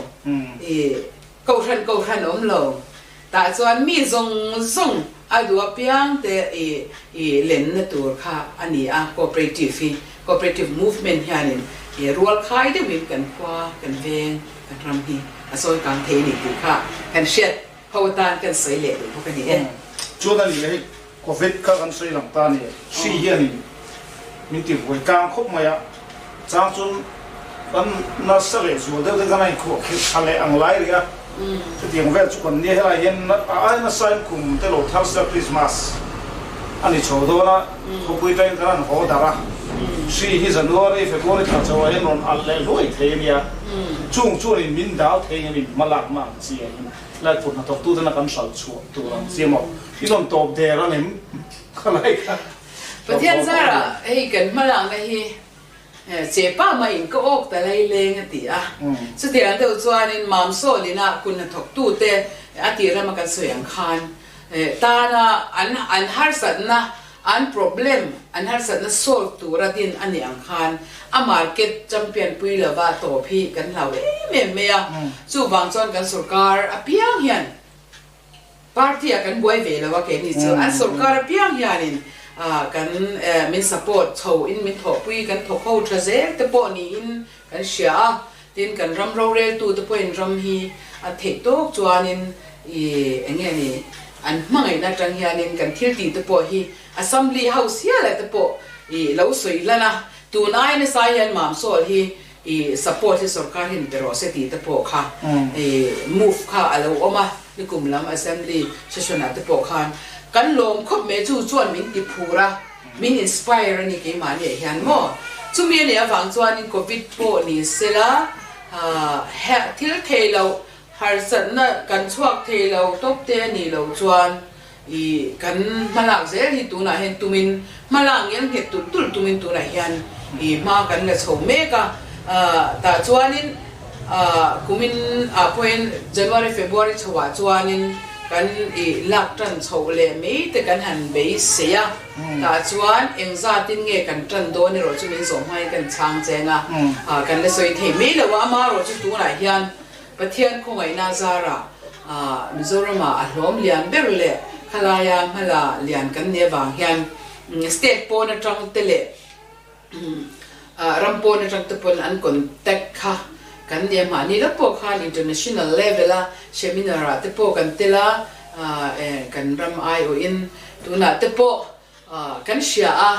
Speaker 3: i kohhran kohhran awm lo, Tah chuan mi zawng zawng a duh apiang te i i lenna tur kha a ni a, cooperative hi, cooperative movement hianin i rual khai deuhin kan khua, kan veng, kan ram hi a sawi kang thei a ni tih kha kan hriat ho atan kan sawi leh duh bawk a ni e.
Speaker 2: Chuan a ni hei Covid kha kan sawi lang ta a ni, hri hianin min ti vuai tlang khawp mai a, chang chuan kan nasa leh zual deuh te kan a inkhuah khirh tha leh ang lai rih a, chutiang vel chu kan nia helai hian a ai nasa in kum te lo thar sela Christmas a ni chho dawn a, khawpui tain kan han haw darh a, hri hi January, February thla chho ah hian rawn alh leh hluai thei a nia, chung chuanin min dal thei ngem in hmalakna ang chi ah hian lai kut hnathawk tena kan hralh chhuah tur ang chi emaw i rawn tawp der a nem khalai kha.
Speaker 3: Pathian zarah hei kan hmalakna hi chepa mah in ka awk ta lai leng a ti a. Chutiang deuh chuanin Mamsawlina kun hnathawktute a tih rama kan sawi ang khan tana an an harsatna an problem an harsatna solve tura din a nih ang khan a market champion pui lova tawp hi kan hlau em em mai a. Chuvang chuan kan sorkar apiang hian Party ah kan buai ve lo a keini chu an sorkar apiang hianin kan min support chho in min thawhpui kan thawk ho tha zel te pawh niin kan hria a, tin kan ram rorel tu te pawhin ram hi a theih tawk chuanin i enge ni an hmangaihna atang hianin kan thil tih te pawh hi Assembly House hial ah te pawh i lo sawi lan a, tun ai nasa hian Mamsawl hi I support hi sorkar hian pe rawh se tih te pawh kha i move kha a lo awm a, nikum lam assembly session ah te pawh khan kan lawm khawp mai chu chuan min ti phur a, min inspire a ni keimahni ah hian maw. Chumi a nih avang chuanin covid pawh ni sela thil thei loh harsatna kan chhuak thei lo tawp te a nih loh chuan I kan hmalak zel hi tunah hian tumin hmalak ngial nghet tulh tulh tumin tunah hian i hma kan la chho mek a, tah chuanin kumin ah pawhin January February chhoah chuanin kan i lak tan chhoh leh mai te kan han beisei a, tah chuan engzatin nge kan tan dawn erawh chu min zawh hmain kan chhang cheng a, kan la sawi thei mai lo a, amaherawh chu tunah hian Pathian khawngaihna zarah Mizorama a hlawm lian ber leh khalaia hmala lian kan nih avang hian state pawn atang te leh ram pawn atang te pawn an contact kha kan nia mahni lo pawh khan international level a seminar ah te pawh kan tel a kan ram aiawhin tunah te pawh Kan hria a,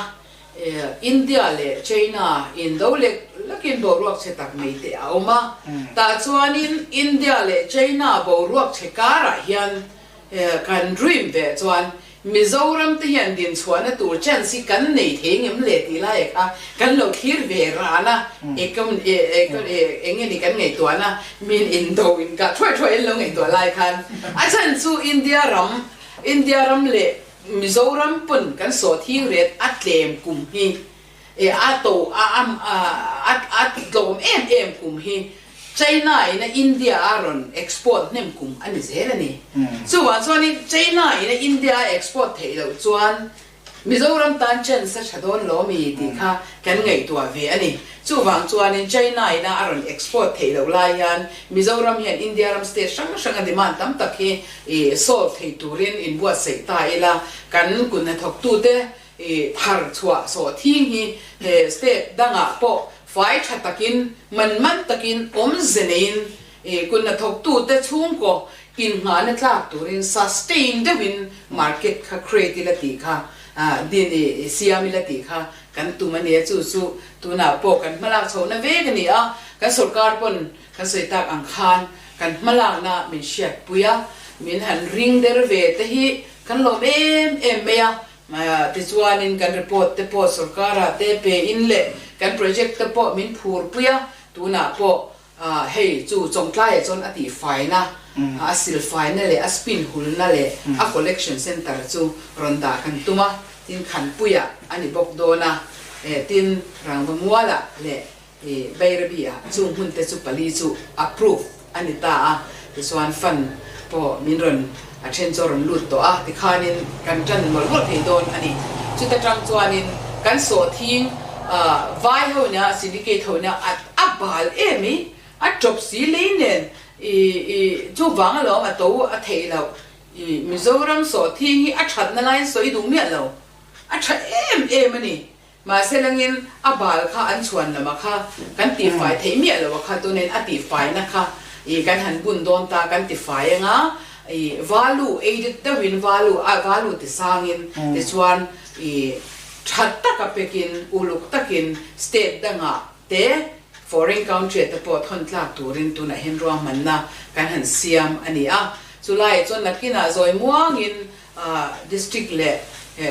Speaker 3: India leh China indo lek lekin boruak chhe tak mai te a awm a. Tah chuanin India leh China boruak chhe karah hian kan dream ve chuan Mizoram te hian dinchhuahna tur chance hi kan nei thei ngem le tih lai kha kan lo thlir ve ran a, eng nge ni kan ngaihtuahna min indo inkah thuai thuai an lo ngaihtuah lai khan a chhan chu India ram India ram leh Mizoram pawn kan sawhthing ret a tlem kum hi e a to a a a tlawm em em kum hi China in a India a rawn export hnem kum a ni zel a ni. Chuvang chuanin China in a India a export theih loh chuan Mizoram tan chance a tha dawn lo mi tih kha kan ngaihtuah ve a ni. Chuvang chuanin China ina a rawn export theih loh lai hian Mizoram hian India ram state hrang hranga demand tam tak hi i solve thei turin inbuatsaih ta ila, kan kun hnathawktute i thar chhuah sawh thing hi he state dangah pawh fai tha takin, man man takin, awmze neiin i kun hnathawktute chhungkaw innghahna tlak turin sustain deuhin market kha create ila tih kha din i siam ila tih kha kan tum a nia, chu chu tunah pawh kan hmalak chhohna vek a ni a, kan sorkar pawn Kan sawi tak ang khan kan hmalakna min hriatpui a, min han ring der ve te hi kan lawm em em mai a, tichuanin kan report te pawh sorkara te pe in leh kan project te pawh min phurpui a, tunah pawh hei chu Chawngtlaiah chuan a tihfaina, a silfaina leh a spin hulna leh a collection centre chu rawn dah kan tum a, tin Khanpuiah a ni bawk dawn a. Tin, Rangvamualah leh Bairabi-ah chung hmunte chu pali chu approve a ni ta a, tichuan fund pawh min rawn a then chu a rawn lut tawh a, tikhanin kan tan mawlh mawlh thei dawn a ni. Chuta tang chuanin kan sawhthing vai ho nia syndicate ho nia a bal em i, a tawp si lei nen i chuvang alawm a to a theih loh. I Mizoram sawhthing hi a thatna laiin sawi duh miah lo, a tha em em a ni. Mahse langin a bal kha an chhuan lama kha kan tihfai theih miah lo a kha tunin a tihfaina kha i kan han bun dawn ta kan tifai anga i value aided deuhin value a value ti sangin tichuan i tha taka pekin uluk takin state dangah te foreign country ah te pawh thawn tlak turin tunah hian ruahmanna kan han siam a ni a. Chulaiah chuan nakinah zawi muangin District leh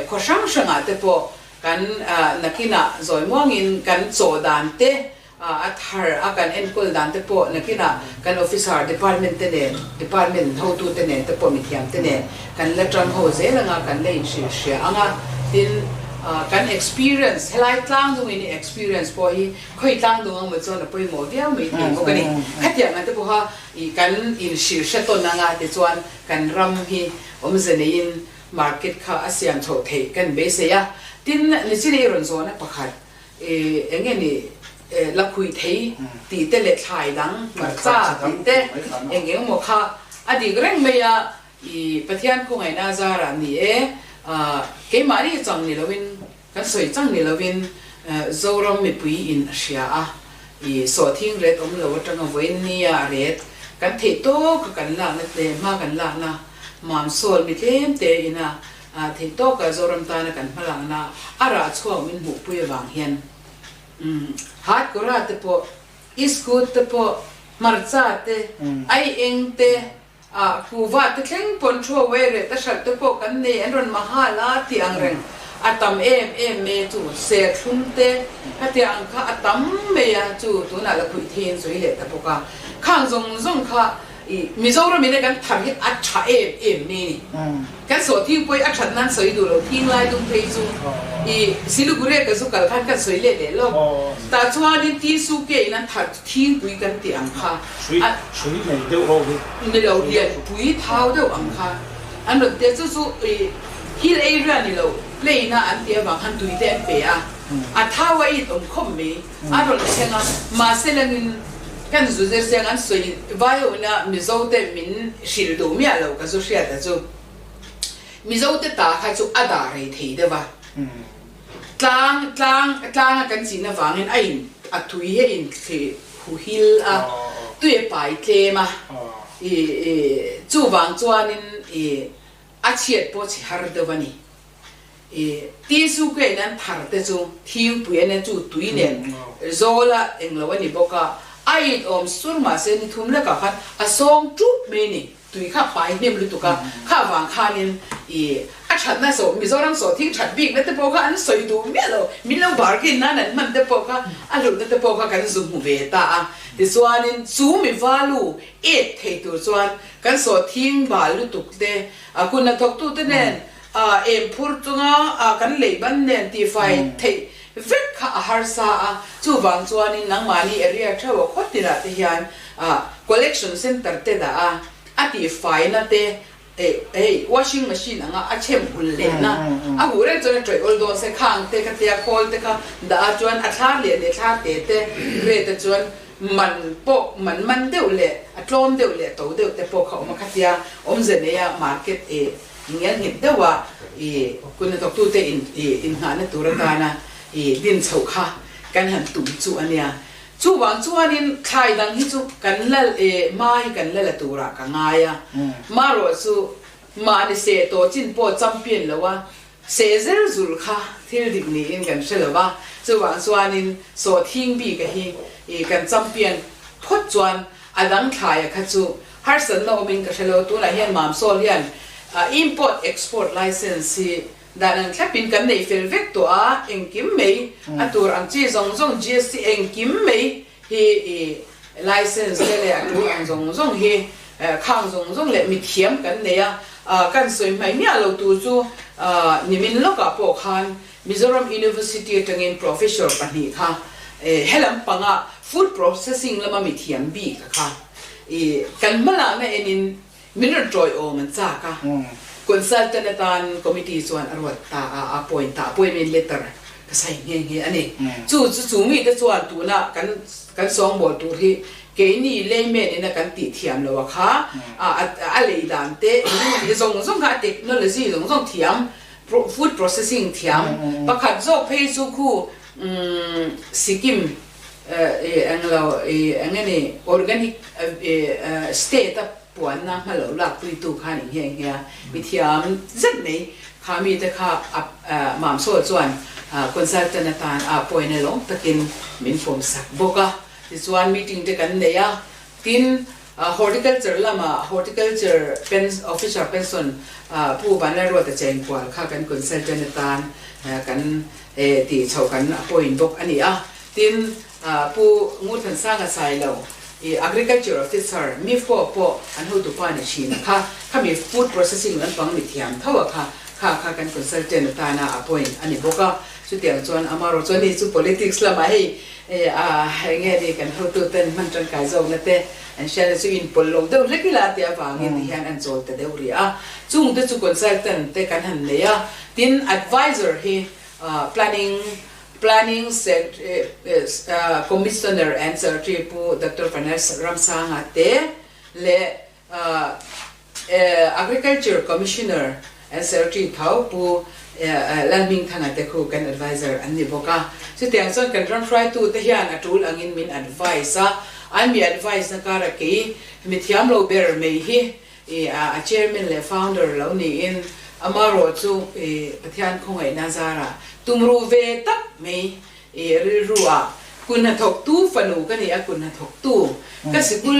Speaker 3: khaw hrang hrangah te pawh kan nakinah zawi muangin kan chaw dan te, a thar a kan enkawl dan te pawh nakinah kan officer department te nen, department hotute nen te pawh mithiam te nen kan la tang ho zel anga kan la inhrilh hria anga tin kan experience helai tlang dungin i experience pawh hi khawi tlang dung ang maw chuan a pawimawh viau mai thei bawk a ni. Khatiang ang te pawha i kan inhrilh hre tawn anga tichuan Kan ram hi awmze neiin market kha a siam chhoh theih kan beisei a, tin nichin i rawn zawhna pakhat eng nge ni lakhuih thei tih te leh thlai dang hmarcha tih te eng eng maw kha a dik reng mai a, i Pathian khawngaihna zarah ni e, keimahni chang ni loin kan sawi chang ni loin Zoram mipui in a hria a, i sawhthing ret awm lo atanga vawiin nia ret kan theih tawka kan lakna te hma kan lakna mam sawl mi tlem te ina theih tawka Zoram tana kan hma lakna a rah chhuak min hmuhpui avang hian hat kawra te pawh iskut te pawh hmarcha te aieng te A kuva te thleng pawn thu away reh ta hralh te pawh kan nei an rawn mahal a tih ang reng a tam em em mai chu serthlum te khatiang ang kha a tam mai a chu tunah la khuih theiin sawi leh ta bawk a khang zawng zawng kha i Mizoram in a kan thar hi a tha em em mai ni kan sawhthing pawh hi a that nan sawi duh lo thing lai dum phei chu i Siliguri a ka zu kal khan kan sawi leh leh lawk tah chuanin Tinsukia in an thar Thingpui kan tih ang kha.
Speaker 2: Hrui, hrui nei deuh ho hi.
Speaker 3: Ni lo lian pui thau deuh ang kha an rawn tia chu chu i hill area ni lo plain a an tih avang khan tui te an pe a, a thau a it awm khawp mai a rawn thleng a, mahse langin kan zu zir chiang an sawi vai ho ina Mizo te min hrilh duh miah lo ka zu hriat a chu Mizo te ta kha chu a dah rei thei deuh a. Tlang, tlang, tlanga kan chin avangin a in, a tui hi a in thli hu hil a, tui a pai tlem a, i, i, chuvang chuanin i, a chhiat pawh chhe har deuh a ni. I, tissue ke in an thar te chu thingpui a nia chu tui nen zawl a englo a ni bawk a, a it awm sur mahse ni thum lekah khan a sawng tup mai a ni. Tui kha pai hnem lutuk a, kha vang khanin i a thatna sawh Mizoram sawhthing that bikna te pawh kha an sawi duh miah lo, min lo bargain nan an hman te pawh kha a hlutna te pawh kha kan zu hmu ve ta a. Tichuanin chu mi value add thei tur chuan kan sawhthing bal lutuk te, a kun hnathawktute nen a em phur chunga a kan lei ban nen tihfai theih vek kha a harsa a, chuvang chuanin nangmahni area theuh a khaw tinah te hian a collection centre te dah a, a tihfaina te eh hei washing machine anga a chhem hul lehna a huh reng chuan a tawih awl dawn se khang te kha tia khawl te kha dah a chuan a thlar leh leh thlar te te rate ah chuan man pawh man man deuh leh a tlawm deuh leh to deuh te pawh kha awm a khatia awmze neia market eh Ngial nghet deuha i kut hnathawktute in i inngahna tur atana i din chhoh kha kan han tum chu a nia. Chuvang chuanin thlai dang hi chu kan lal e hma hi kan la la turah ka ngai a. Marawh chu mahni seh tawh chin pawh champion lo a, seh zel zul kha thil dik niin kan hre lo va. Chuvang chuanin sawhthing bika hi i kan champion phawt chuan a dang thlaia kha chu Harsatna awmin ka hre lo, tunah hian Mamsawl hian import export license hi dan ang thlapin kan neih fel vek tawh a, engkim mai a tur ang chi zawng zawng GST engkim mai hi i license te leh a tul ang zawng zawng hi khang zawng zawng leh mithiam kan nei a, kan sawi hmai miah lo tur chu nimin lawkah pawh khan. Mizoram University atangin Professor pahnih kha helam panga food processing lama mithiam bik a kha i kan hmalakna enin min rawn tawiawm an chak a, consultant atan committee chuan a ruat ta a, a appoint ta, appointment letter ka sign nghe nghe a ni. Chu chu chu mite chuan tuna kan kan sawngbawl tur hi keini layman ina kan tih thiam lo a kha a lei dan te engemaw zawng zawng kha a technology zawng zawng thiam Food processing thiam pakhat zawk phei chu khu Sikkim englo eng nge ni organic state a puanna hma lo lak puitu kha ni nghe nghe a, mi thiam zet mai kha mite kha Mamsawl chuan consultant atan a appoint a lawm takin min fawm sak bawk a, tichuan meeting te kan nei a, tin Horticulture lama Horticulture Officer Pension Pu Vanlalruata Chengkual kha kan consultant atan kan tih chhoh kan appoint bawk a ni a. Tin, Pu Ngurthansanga Sailo, Agriculture Officer, MIFCO pawh an hotupa ni thin a kha, khami food processing lampang mithiam tho a kha, kha kha kan consultant atana appoint a ni bawk a. Chutiang chuan amarawh chuan hei chu politics lamah hei eng nge ni kan hotuten hman tangkai zawkna te an hriatna chu inpawlh lo deuh hlek ila tih avangin ti hian an chawl ta deuh rih a. Chungte chu consultant te kan han nei a, tin advisor hi planning planning commissioner and secretary Pu Doctor Vanessa Ramsanga te leh Agriculture Commissioner and Secretary tho Pu Lalhmingthanga te khu kan adviser an ni bawk a. Chutiang chuan kan ram hruaitute hian a tul angin min advise a, an mi advise na kara kei mi thiam lo ber mai hi a chairman leh founder lo niin amarawh chu Pathian khawngaihna zarah tumruh ve tak mai rilru ah kun hnathawktu fanu ka ni a, kun hnathawktu ka sikul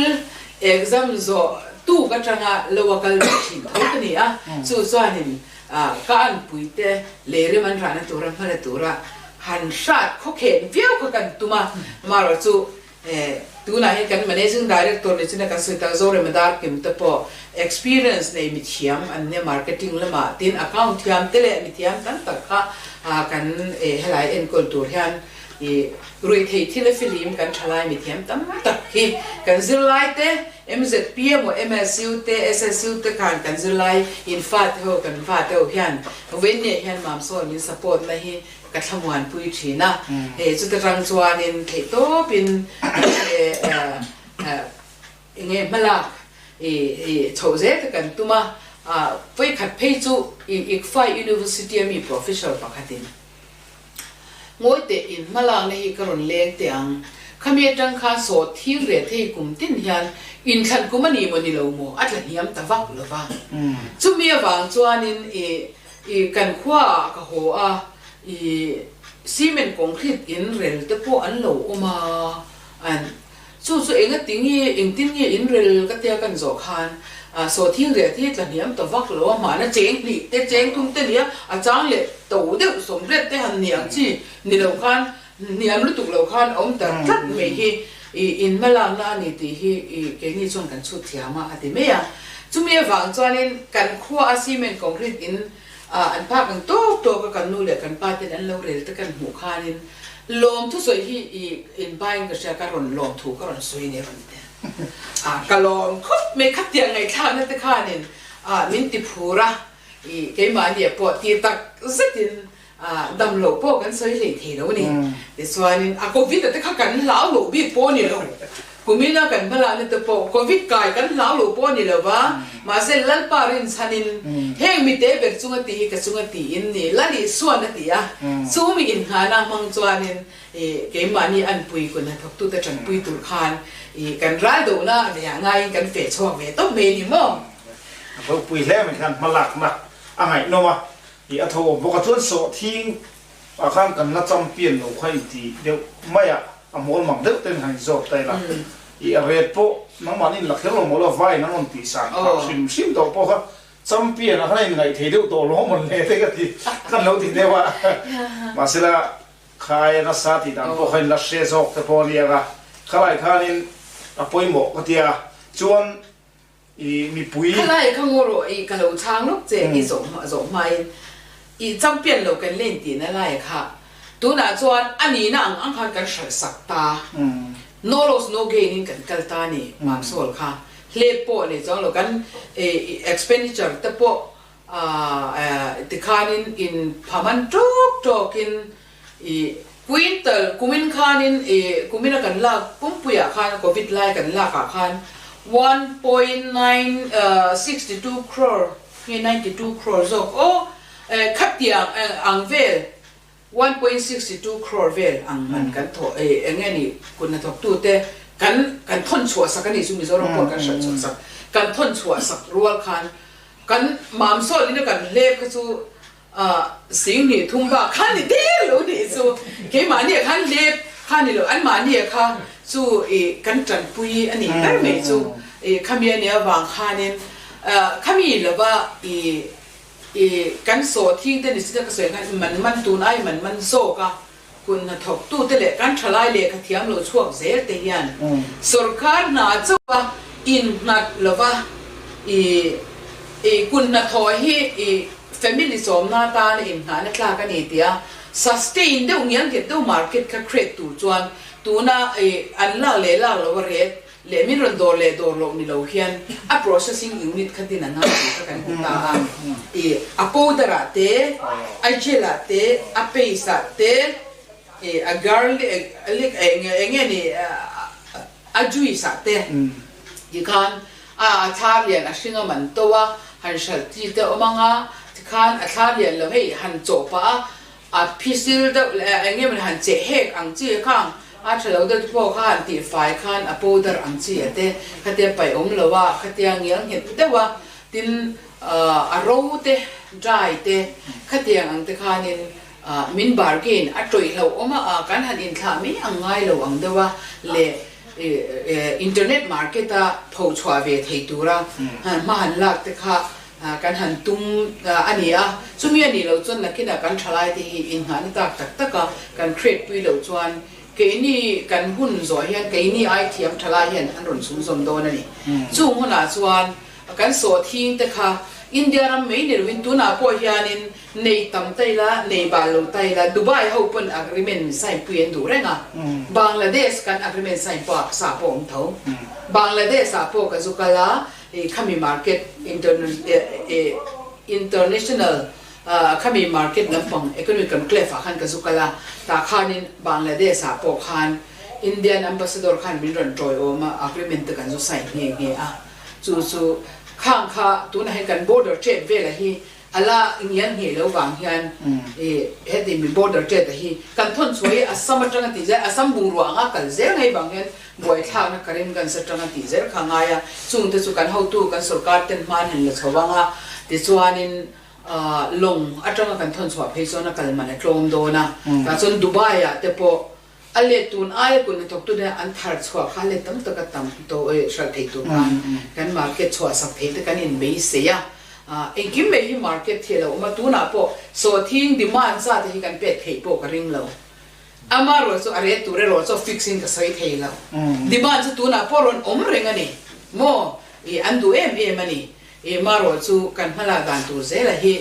Speaker 3: exam zawh tuk atanga lo a kal ve thin tho ka ni a, chu chuanin ka anpui te lei rem an rahna tura hmala tura han hrat khawkhen viau kha kan tum a, amaherawh chu tunah hian kan managing director ni china kan sawi tak Zorema Darkim te pawh experience nei mithiam an nia marketing lamah tin account thiam te leh mithiam tam tak kha kan helai enkawl tur hian i ruihtheih thil a filim kan thalai mithiam tam tak hi kan zirlai te MZP emaw MSU te SSU te khan kan zirlai in fa te ho kan va te ho hian Vawinne hian Mamsawn min support na hi Ka thlamuanpui thin a, hei chuta tang chuanin theihtawpin enge hmalak chhoh zel te kan tum a, vawikhat phei chu ICFAI University a mi Professor pakhatin ngawi teh in hmalakna hi ka rawn leng teh ang, khami atang khan sawt thing reh thei kum tin hian inthlan kum a ni maw ni lo maw a tla hniam ta vak lo va, chumi avang chuanin I kan khua ah ka haw a, i cement concrete in rel te pawh an lo awm a, an chu chu enga ti nge engtin nge in rel ka tia kan zawh khan sawhthing reh hi tla hniam ta vak lo a, mahna cheng hnih te cheng thum te nia a chang leh to deuh sawmriat te han ni ang chi ni lo khan hniam lutuk lo khan a awm ta tlat mai hi i in hmalakna a ni tih hi i keini chuan kan chhut thiam a a ti mai a. Chumi avang chuanin kan khua a cement concrete in an phak ang tawk tawk a kan nu leh kan pa ten an lo rel te kan hmuh khanin lawmthu sawi hi i in bain ka hria ka rawn lawmthu ka rawn sawi ni rawn ti a ka lawm khawp mai khatiang ngaihthlakna te khanin min ti phur a i keimahni ah pawh ti tak zetin Dam loh pawh kan sawi hlei thei lo a ni. Tichuanin a Covid a te kha kan hlau loh bik pawh a ni lo. Kumina kan hmalakna te pawh Covid kai kan hlau loh pawh a ni lo va, mahse Lalpa rinchhanin heng mite ber chunga tih hi ka chunga tiin ni Lal Isuan a ti a, chu mi inngahna hmang chuanin keimahni anpui kun hnathawktute tanpui tur khan kan ral dohna ve ah ngaiin kan feh chhuak ve tawp mai a ni maw?
Speaker 2: A ropui hle mai khan hmalakna a ngaihnawm a. I a tho awm bawk a chuan sawhthing ah khan kan la champion lo kha inti deuh mai a, a mawl mang deuh ten han inzawt ta ila i a ret pawh nangmahni in la kher lo maw la vai an rawn tih san phah hrim hrim tawh pawh kha champion ah khan a inngaih thei deuh tawh lo mawn le te ka ti kan lo ti deuh a mahsela khai a nasa tih dan pawh kha in la hre zawk te pawh a nia ka khalai khanin a pawimawh ka tia chuan I mipui.
Speaker 3: Khalai kha ngaw rawh i ka lo chhang lawk che i zawh zawh hmain. I champion lo kan len tihna lai kha tunah chuan a nihna ang ang khan kan hralh sak ta. No loss no gain in kan kal ta a ni Mamsawl kha. Hlep pawh nei chuang lo kan expenditure te pawh tikhanin in phaman tawk tawkin i quintal kumin khanin i kumina kan lak pumpuiah khan covid lai kan lakah khan 1.962 crore nge 92 crore zawk aw khatiang ang vel 1.62 crore vel ang man kan thawh eng nge ni kut hnathawktute kan kan thawn chhuah sak a nih chu Mizoram pawh kan hran chhuah sak kan thawn chhuah sak rual khan kan mam sawn ina kan hlep kha chu Sing hnih thum bak kha ni der lo nih chu keimahni ah khan lep kha ni lo anmahni ah kha chu i kan tanpui a nih ber mai chu i khami a nih avang khanin khami lova i i kan sawhthing te ni si ka sawi khan man man tun ai man man zawk a kun hnathawk tu te leh kan thalai lehkha thiam lo chhuak zel te hian sorkar hna chauh a innghat lova i i kun hnathawh hi i Family chawmna atana inhnahna tlak a ni tia sustain deuh ngial nghet deuh market kha create tur chuan tuna an lak leh lak lo a ret leh min rawn dawr leh dawr loh ni lo hian a processing unit kha din a ngai tih kha kan hmu ta a. I a powder ah te, a gel ah te, a paste ah te, i a garlic eng nge ni a juice ah te tikhan A a thla lian a hring a man to a, han hralh chi te awm ang a, tikhan a thla lian lo hei han chawh pah a, a phisil deuh leh eng nge mawni han cheh hek ang chi khang a tha lo deuh te pawh kha han tih fai khan a powder ang chi a te khatia paih awm lo a, khatia ngial nghet deuh a, tin a ro te dry te khatiang ang te khanin min bargain a tawih hlauh awm a, kan han inthlah mai ang ngai lo ang deuh a leh Internet market a pho chhuah ve thei tura hma han lak te kha kan han tum a ni a, chumi a nih loh chuan nakinah kan thalai te hi inngahna tak tak taka kan create pui loh chuan keini kan hun zawh hian keini ai thiam thalai hian an rawn chhungzawm dawn a ni. Chung hunah chuan Kan sawhthing te kha India ram mai ni loin tunah pawh hianin nei tam ta ila, nei bal lo ta ila, Dubai ho pawn agreement sign pui an duh reng a, Bangladesh kan agreement sign pawh sa pawh awm tho. Bangladesh ah pawh ka zu kal a, i khami market international khami market lampang economic conclave ah khan ka zu kal a, tah khanin Bangladesh ah pawh khan Indian ambassador khan min rawn tawiawm a, agreement te kan zu sign nghe nghe a. Chu chu khang kha tunah hian kan border trade vela hi a la ngial ngheh lo vang hian i heti mi border trade a hi kan thawn chhuah hi Assam atanga tih zel Assam bungrua anga kal zel ngei vang hian buaithlakna Karimganj atanga tih zel kha a ngai a, chungte chu kan hotu kan sorkar ten hman han la chho vang a, tichuanin lawng atanga kan thawn chhuah phei chuan a kal man a tlawm dawn a, tah chuan Dubai ah te pawh A let tun aia kun hnathawktu te an thar chhuah kha let tam taka tam to hralh thei tur khan kan market chhuah sak thei te kan in beisei a, engkim mai hi market hi a lo awm a, tunah pawh sawhthing demand za te hi kan pek theih pawh ka ring lo. Amaherawh chu a ret tur erawh chu fix in ka sawi thei lo. Demand chu tunah pawh rawn awm reng a ni maw? I an duh em em a ni. I marawh chu kan hmalak dan tur zela hi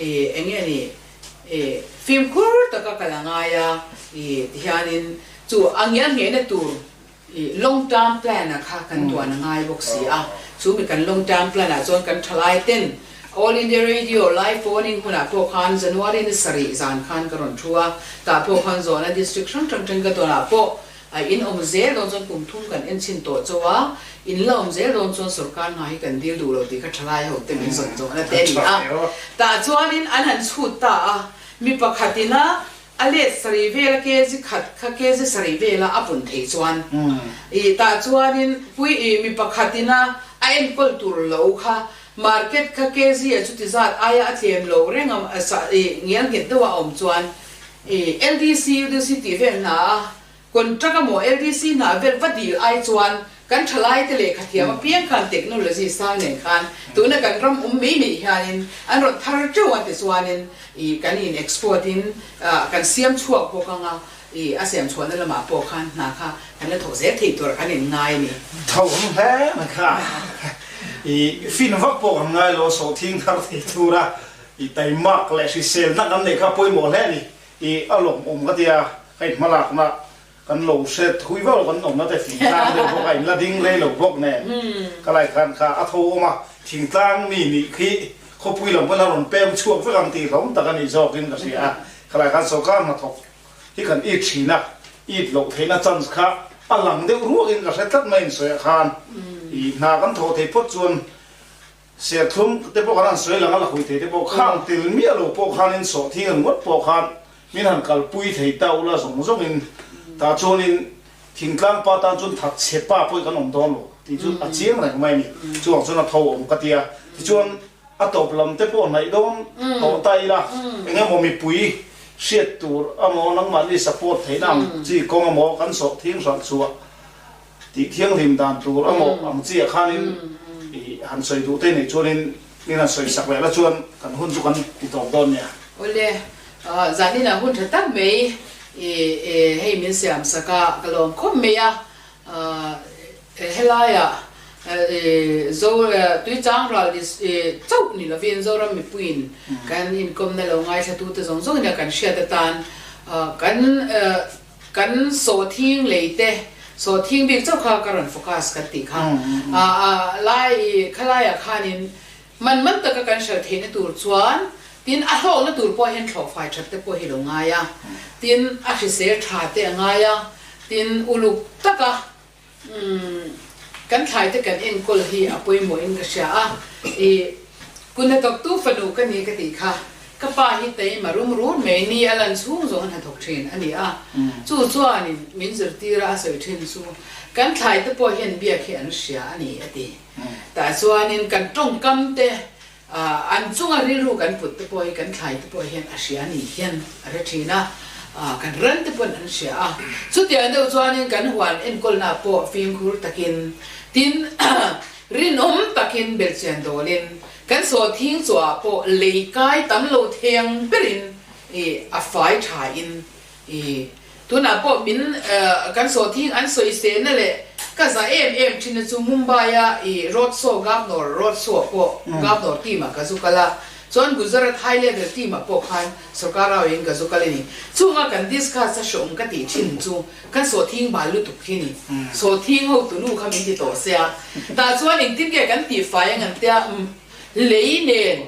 Speaker 3: i eng nge ni? I fimkhur taka kal a ngai a, i tihianin chu a ngial nghehna tur i long term plan a kha kan tuan a ngai bawk si a, chu mi kan long term plan ah chuan kan thalai ten All India Radio live phoning hunah pawh khan January ni sarih zan khan ka rawn thu a, tah pawh khan zawhna district hrang hrang teng ka tawn ah pawh A in awm zel dawn chuan kum thum kan en chhin tawh chauh a, in la awm zel dawn chuan sorkar hna hi kan dil duh lo tih kha thalai ho te min zawn zawhna te a ni a. Tah chuanin an han chhut ta a, mi pakhatin a a let sarih vela kg khat kha kg sarih vela a pun thei chuan i tah chuanin pui i mi pakhatin a a enkawl tur lo kha market kha kg a chuti zat aia a tlem lo reng a i ngial nghet deuh a awm chuan I LDC, UDC tih vel hna a contract a maw LDC hna vel va dil ai chuan kan thalai te lehkha thiam apiang khan technology sang nen khan tuna kan ram awm mai mai hianin an rawn thar teuh a tichuanin i kan in export in kan siam chhuak bawk anga i a siam chhuahna lamah pawh khan hna kha kan la thawk zel thei tur kan in ngai a ni.
Speaker 2: Tho awm hle mai kha i fin vak pawh kan ngai lo sawhthing thar thei tur a. I taimak leh hriselna kan neih kha pawimawh hle a ni. I a lawmawm ka tia, ka inhmalakna kan lo hre thui vak lo, kan awmna te thingtlang deuh bawk a, in la ding rei lo bawk nen ka lai khan kha a tho awm a, thingtlang mi nih khi khawpui lam pawn a rawn pem chhuak vek ang tih hlawm tak a nih zawkin ka hria a, ka lai khan sawrkar hnathawk hi kan it thin a, it loh theihna chance kha a lang deuh ruakin ka hre tlat mai insawiah khan i hna kan thawh theih phawt chuan Serthlum te pawh kan han sawi lang a, la hui thei te pawh khang tel miah lo pawh khanin sawhthing an ngawt pawh khan min han kalpui thei ta ula zawng zawngin tah chuanin thingtlang pa tan chuan that chhe pa pawh hi kan awm dawn lo tih chu a chiang reng mai a ni. Chuvang chuan a tho awm ka ti a, tichuan a tawp lam te pawh hnaih dawn tawh ta ila eng emaw mipui hriat tur amaw nangmahni support theihna ang chi kawng amaw kan sawhthing hralh chhuah Tih thianghlim dan tur a mawh ang chiah khanin i han sawi duh te nei chuanin min han sawi sak leh la chuan kan hun chu kan ti tawp dawn nia.
Speaker 3: Awle, zanin ah hun tha tak mai i hei min siam sak a, ka lawm khawp mai a, helaiah Zo Tuichang ral chauh ni lovin Zoram mipuiin kan inkawmna lo ngaithlatute zawng zawngin a kan hriat atan kan Kan sawhthing lei te, sawhthing bik chauh kha ka rawn focus kan tih kha. A lai i khalaiah khanin man man taka kan hralh theihna tur chuan tin a hlawkna tur pawh hian thlawhfai that te pawh hi lo ngai a, tin a hrisel tha te a ngai a, tin uluk taka kan thlai te kan enkawl hi a pawimawhin ka hria a, i Kunhnathawktu fanu ka ni ka tih kha ka pa hi taima rum run mai ni a lan chhung zawng a hnathawk thin a ni a, chu chuanin min zirtir a a sawi thin chu kan thlai te pawh hian biak hi an hria a ni a ti. Tah chuanin kan tawngkam te An chunga rilru kan put te pawh hi kan thlai te pawh hian a hria ni hian a hre thin a, kan ran te pawn an hria a. Chutiang deuh chuanin kan huan enkawlna pawh fimkhur takin, tin rinawm takin belhchian dawlin kan sawhthing chawah pawh lei kai tam lo theng berin a fai thain I tunah pawh min kan sawhthing an sawisehna leh ka za em em thin a chu Mumbai a i road show Governor road show ah pawh Governor team ah ka zu kal a, chuan Gujarat high level team ah pawh khan sorkar au in ka zu kal a ni. Chunga kan discuss a hreawm ka tih thin chu kan sawhthing bal lutuk hi ni. Sawhthing ho tunu kha min ti tawh sia. Tah chuan engtin nge kan tihfai ang an tia lei nen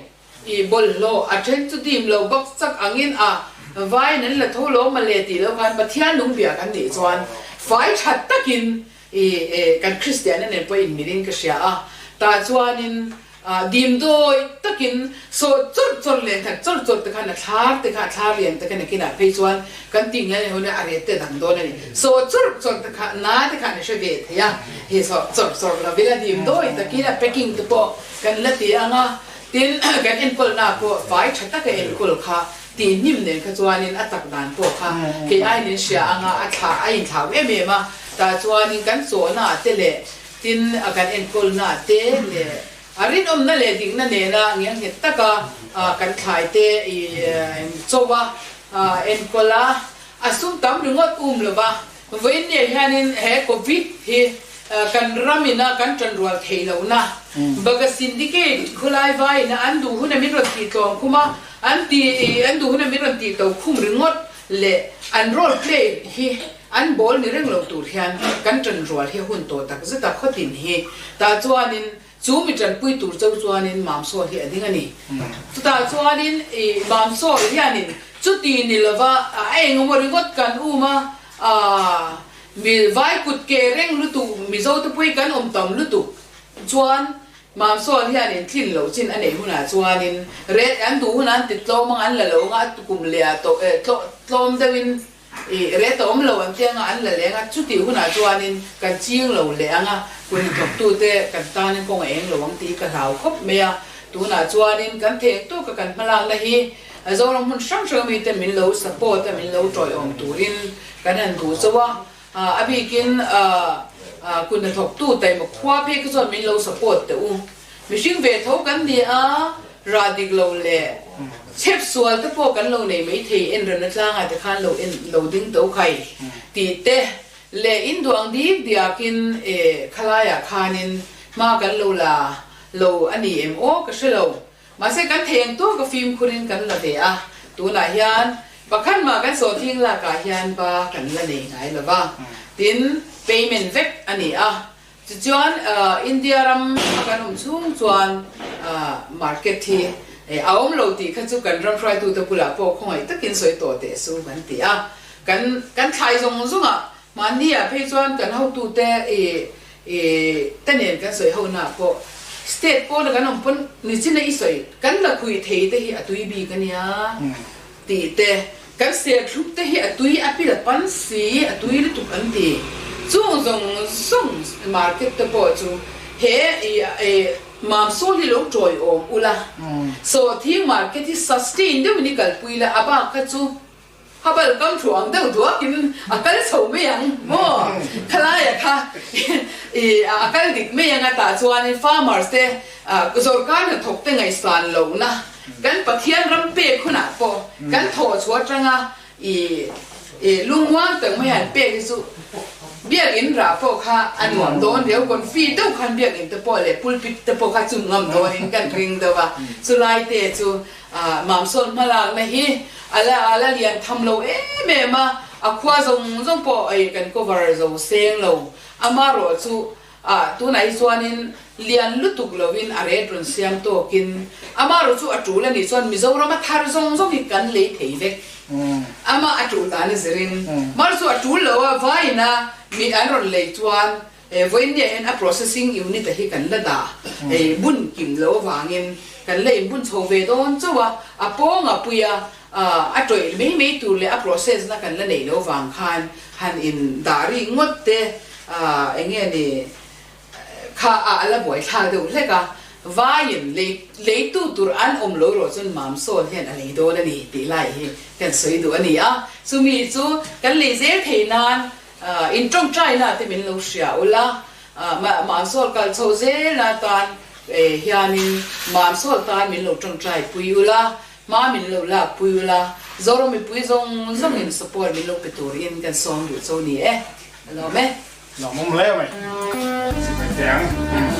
Speaker 3: I bawlhhlawh a then chu dim lo bak chak angin a vaiin an la tho lo male tih loh khan Pathian lung bia kan nih chuan fai that takin i kan Kristianna nen pawh inmilin ka hria a, tah chuanin dim dawi takin sawh chawrh chawrh leh that chawrh chawrh te khan a thlar te kha a thlar lian tak a nakinah phei chuan kan tih ngial hun a ret te dang dawn a ni. Sawh chawrh chawrh te kha na te khan a hre ve thei a, hi sawh chawrh chawrh lovin a dim dawi takin a packing te pawh kan la ti ang a. Tin, kan enkawlna pawh fai tha taka enkawl kha tih hnim nen kha chuanin a tak dan pawh kha kei aiin in hria anga a thlah a inthlau em em a, tah chuanin kan chawhna te leh tin a kan enkawlna te leh a rinawmna leh dikna nena ngianghet taka kan thlai te i cho a enkawl a, a sum tam ringawt um lova Vawiinniah hianin he Covid hi kan ramina kan ṭanrual theih lohna Baga Syndicate khawlai vaiina an duh huna min rawn tih tlawm khum a, an ti an duh huna min rawn tih to khum ringawt leh an role play hi an bawl ni reng lo tur hian kan ṭanrual hi a hun tawh tak zet a, khawtin hi tah chuanin chu mi ṭanpui tur cho chuanin Mamsawl hi a ding a ni. Chutah chuanin i Mamsawl hianin chuti ni lova a engemaw ringawt kan um a, Aaa, mi vai kut ke reng lutuk, Mizo te pawh kan awm tam lutuk chuan Mamsawl hian in tlin loh chin a neih hunah chuanin ret an duh hunah an ti tlawm ang, an la lo anga a tukum leh ah tawh eh tlawm deuhin ih ret a awm lo an ti anga an la leng a, chutih hunah chuanin kan ching lo leh anga kun thawktute kan tanin kawng a eng lo ang tih hi ka hlau khawp mai a, tunah chuanin kan theng tawka kan hmalakna hi Zoram hmun hrang hrang mite min lo support a, min lo tawiawm turin kan han duh chauh a, a bikin kun hnathawktu taima khua phei kha chuan min lo support teh u. Mihring ve tho kan ni a, rah dik lo leh chhep sual te pawh kan lo nei maithei enremna tlangah te khan lo en lo ding to khai tih te leh in duang dik diakin khalaiah khanin hma kan lo la lo a ni em aw ka hre lo. Mahse kan thei ang tawk a fimkhurin kan la ve a, tunah hian pakhat mah kan sawhthing lakah hian ba kan la nei ngai lo va, tin payment vek a ni a. Tichuan India ram a kan awm chhung chuan market hi a awm lo tih kha chu kan ram hruaitute bulah pawh khawngaih takin sawi tawh teh su kan ti a. Kan kan thlai zawng zawngah mahni ah phei chuan kan hotute te nen kan sawi ho naah pawh state pawna kan awm pawn nichina i sawi kan la khuih thei te hi a tui bik a nia tih te, kan serthlum te hi a tui a pil a pan si, a tui lutuk an ti. Chung zawng zawng market te pawh chu he i mamsawl hi lo tawiawm ula, sawhthing market hi sustain deuhin i kalpui la, a bak kha chu Habal kam thu ang deuh duakin a kal chho mai ang maw? Khalaia kha i a kal dik mai ang a tah chuanin farmers te zawrkar hnathawk te ngaihsan lohna kan Pathian ram pek hunah pawh kan thawh chhuah atanga i i lungmuang tak mai han pek hi chu biakinn rah pawh kha a nuam dawn riau confi deuh khan biakinn te pawh leh pulpit te pawh kha chum ngam dawnin kan ring deuh a chulai te chu Mamsawn hmalakna hi a la a la lian tham lo em em a, a khua zawng zawng pawh ei kan cover zo seng lo. Amarawh chu ah tunah hi chuanin lian lutuk lovin a ret rawn siam tawkin amarawh chu a tul a nih chuan Mizoram a thar zawng zawng hi kan lei thei vek. Amah a tul dan a zirin mar chu a tul lo a, vaina mi an rawn lei chuan Vawiin hian a processing unit a hi kan la dah hei bun kim lo avangin kan la inbun chho ve dawn chauh a, a pawng a pui a, a tawih mai mai tur leh a process na kan la neih lo vang khan han in dah ri ngawt te eng nge ni kha a la buaithlak deuh hlek a, vaiin lei leitu tur an awm lo erawh chuan Mamsawn hian a lei dawn a ni tih lai hi kan sawi duh a ni a, chumi chu kan lei zel thei nan In tawngtaina te min lo hria ula, Mamsawl kal chho zel atan hianin Mamsawl tan min lo tawngtai pui ula, hma min lo lak pui ula, Zoram mipui zawng zawngin support min lo pe turin kan sawm duh cho ni e. A lawm e.
Speaker 2: Lawmawm hle mai. Sipai teh ang.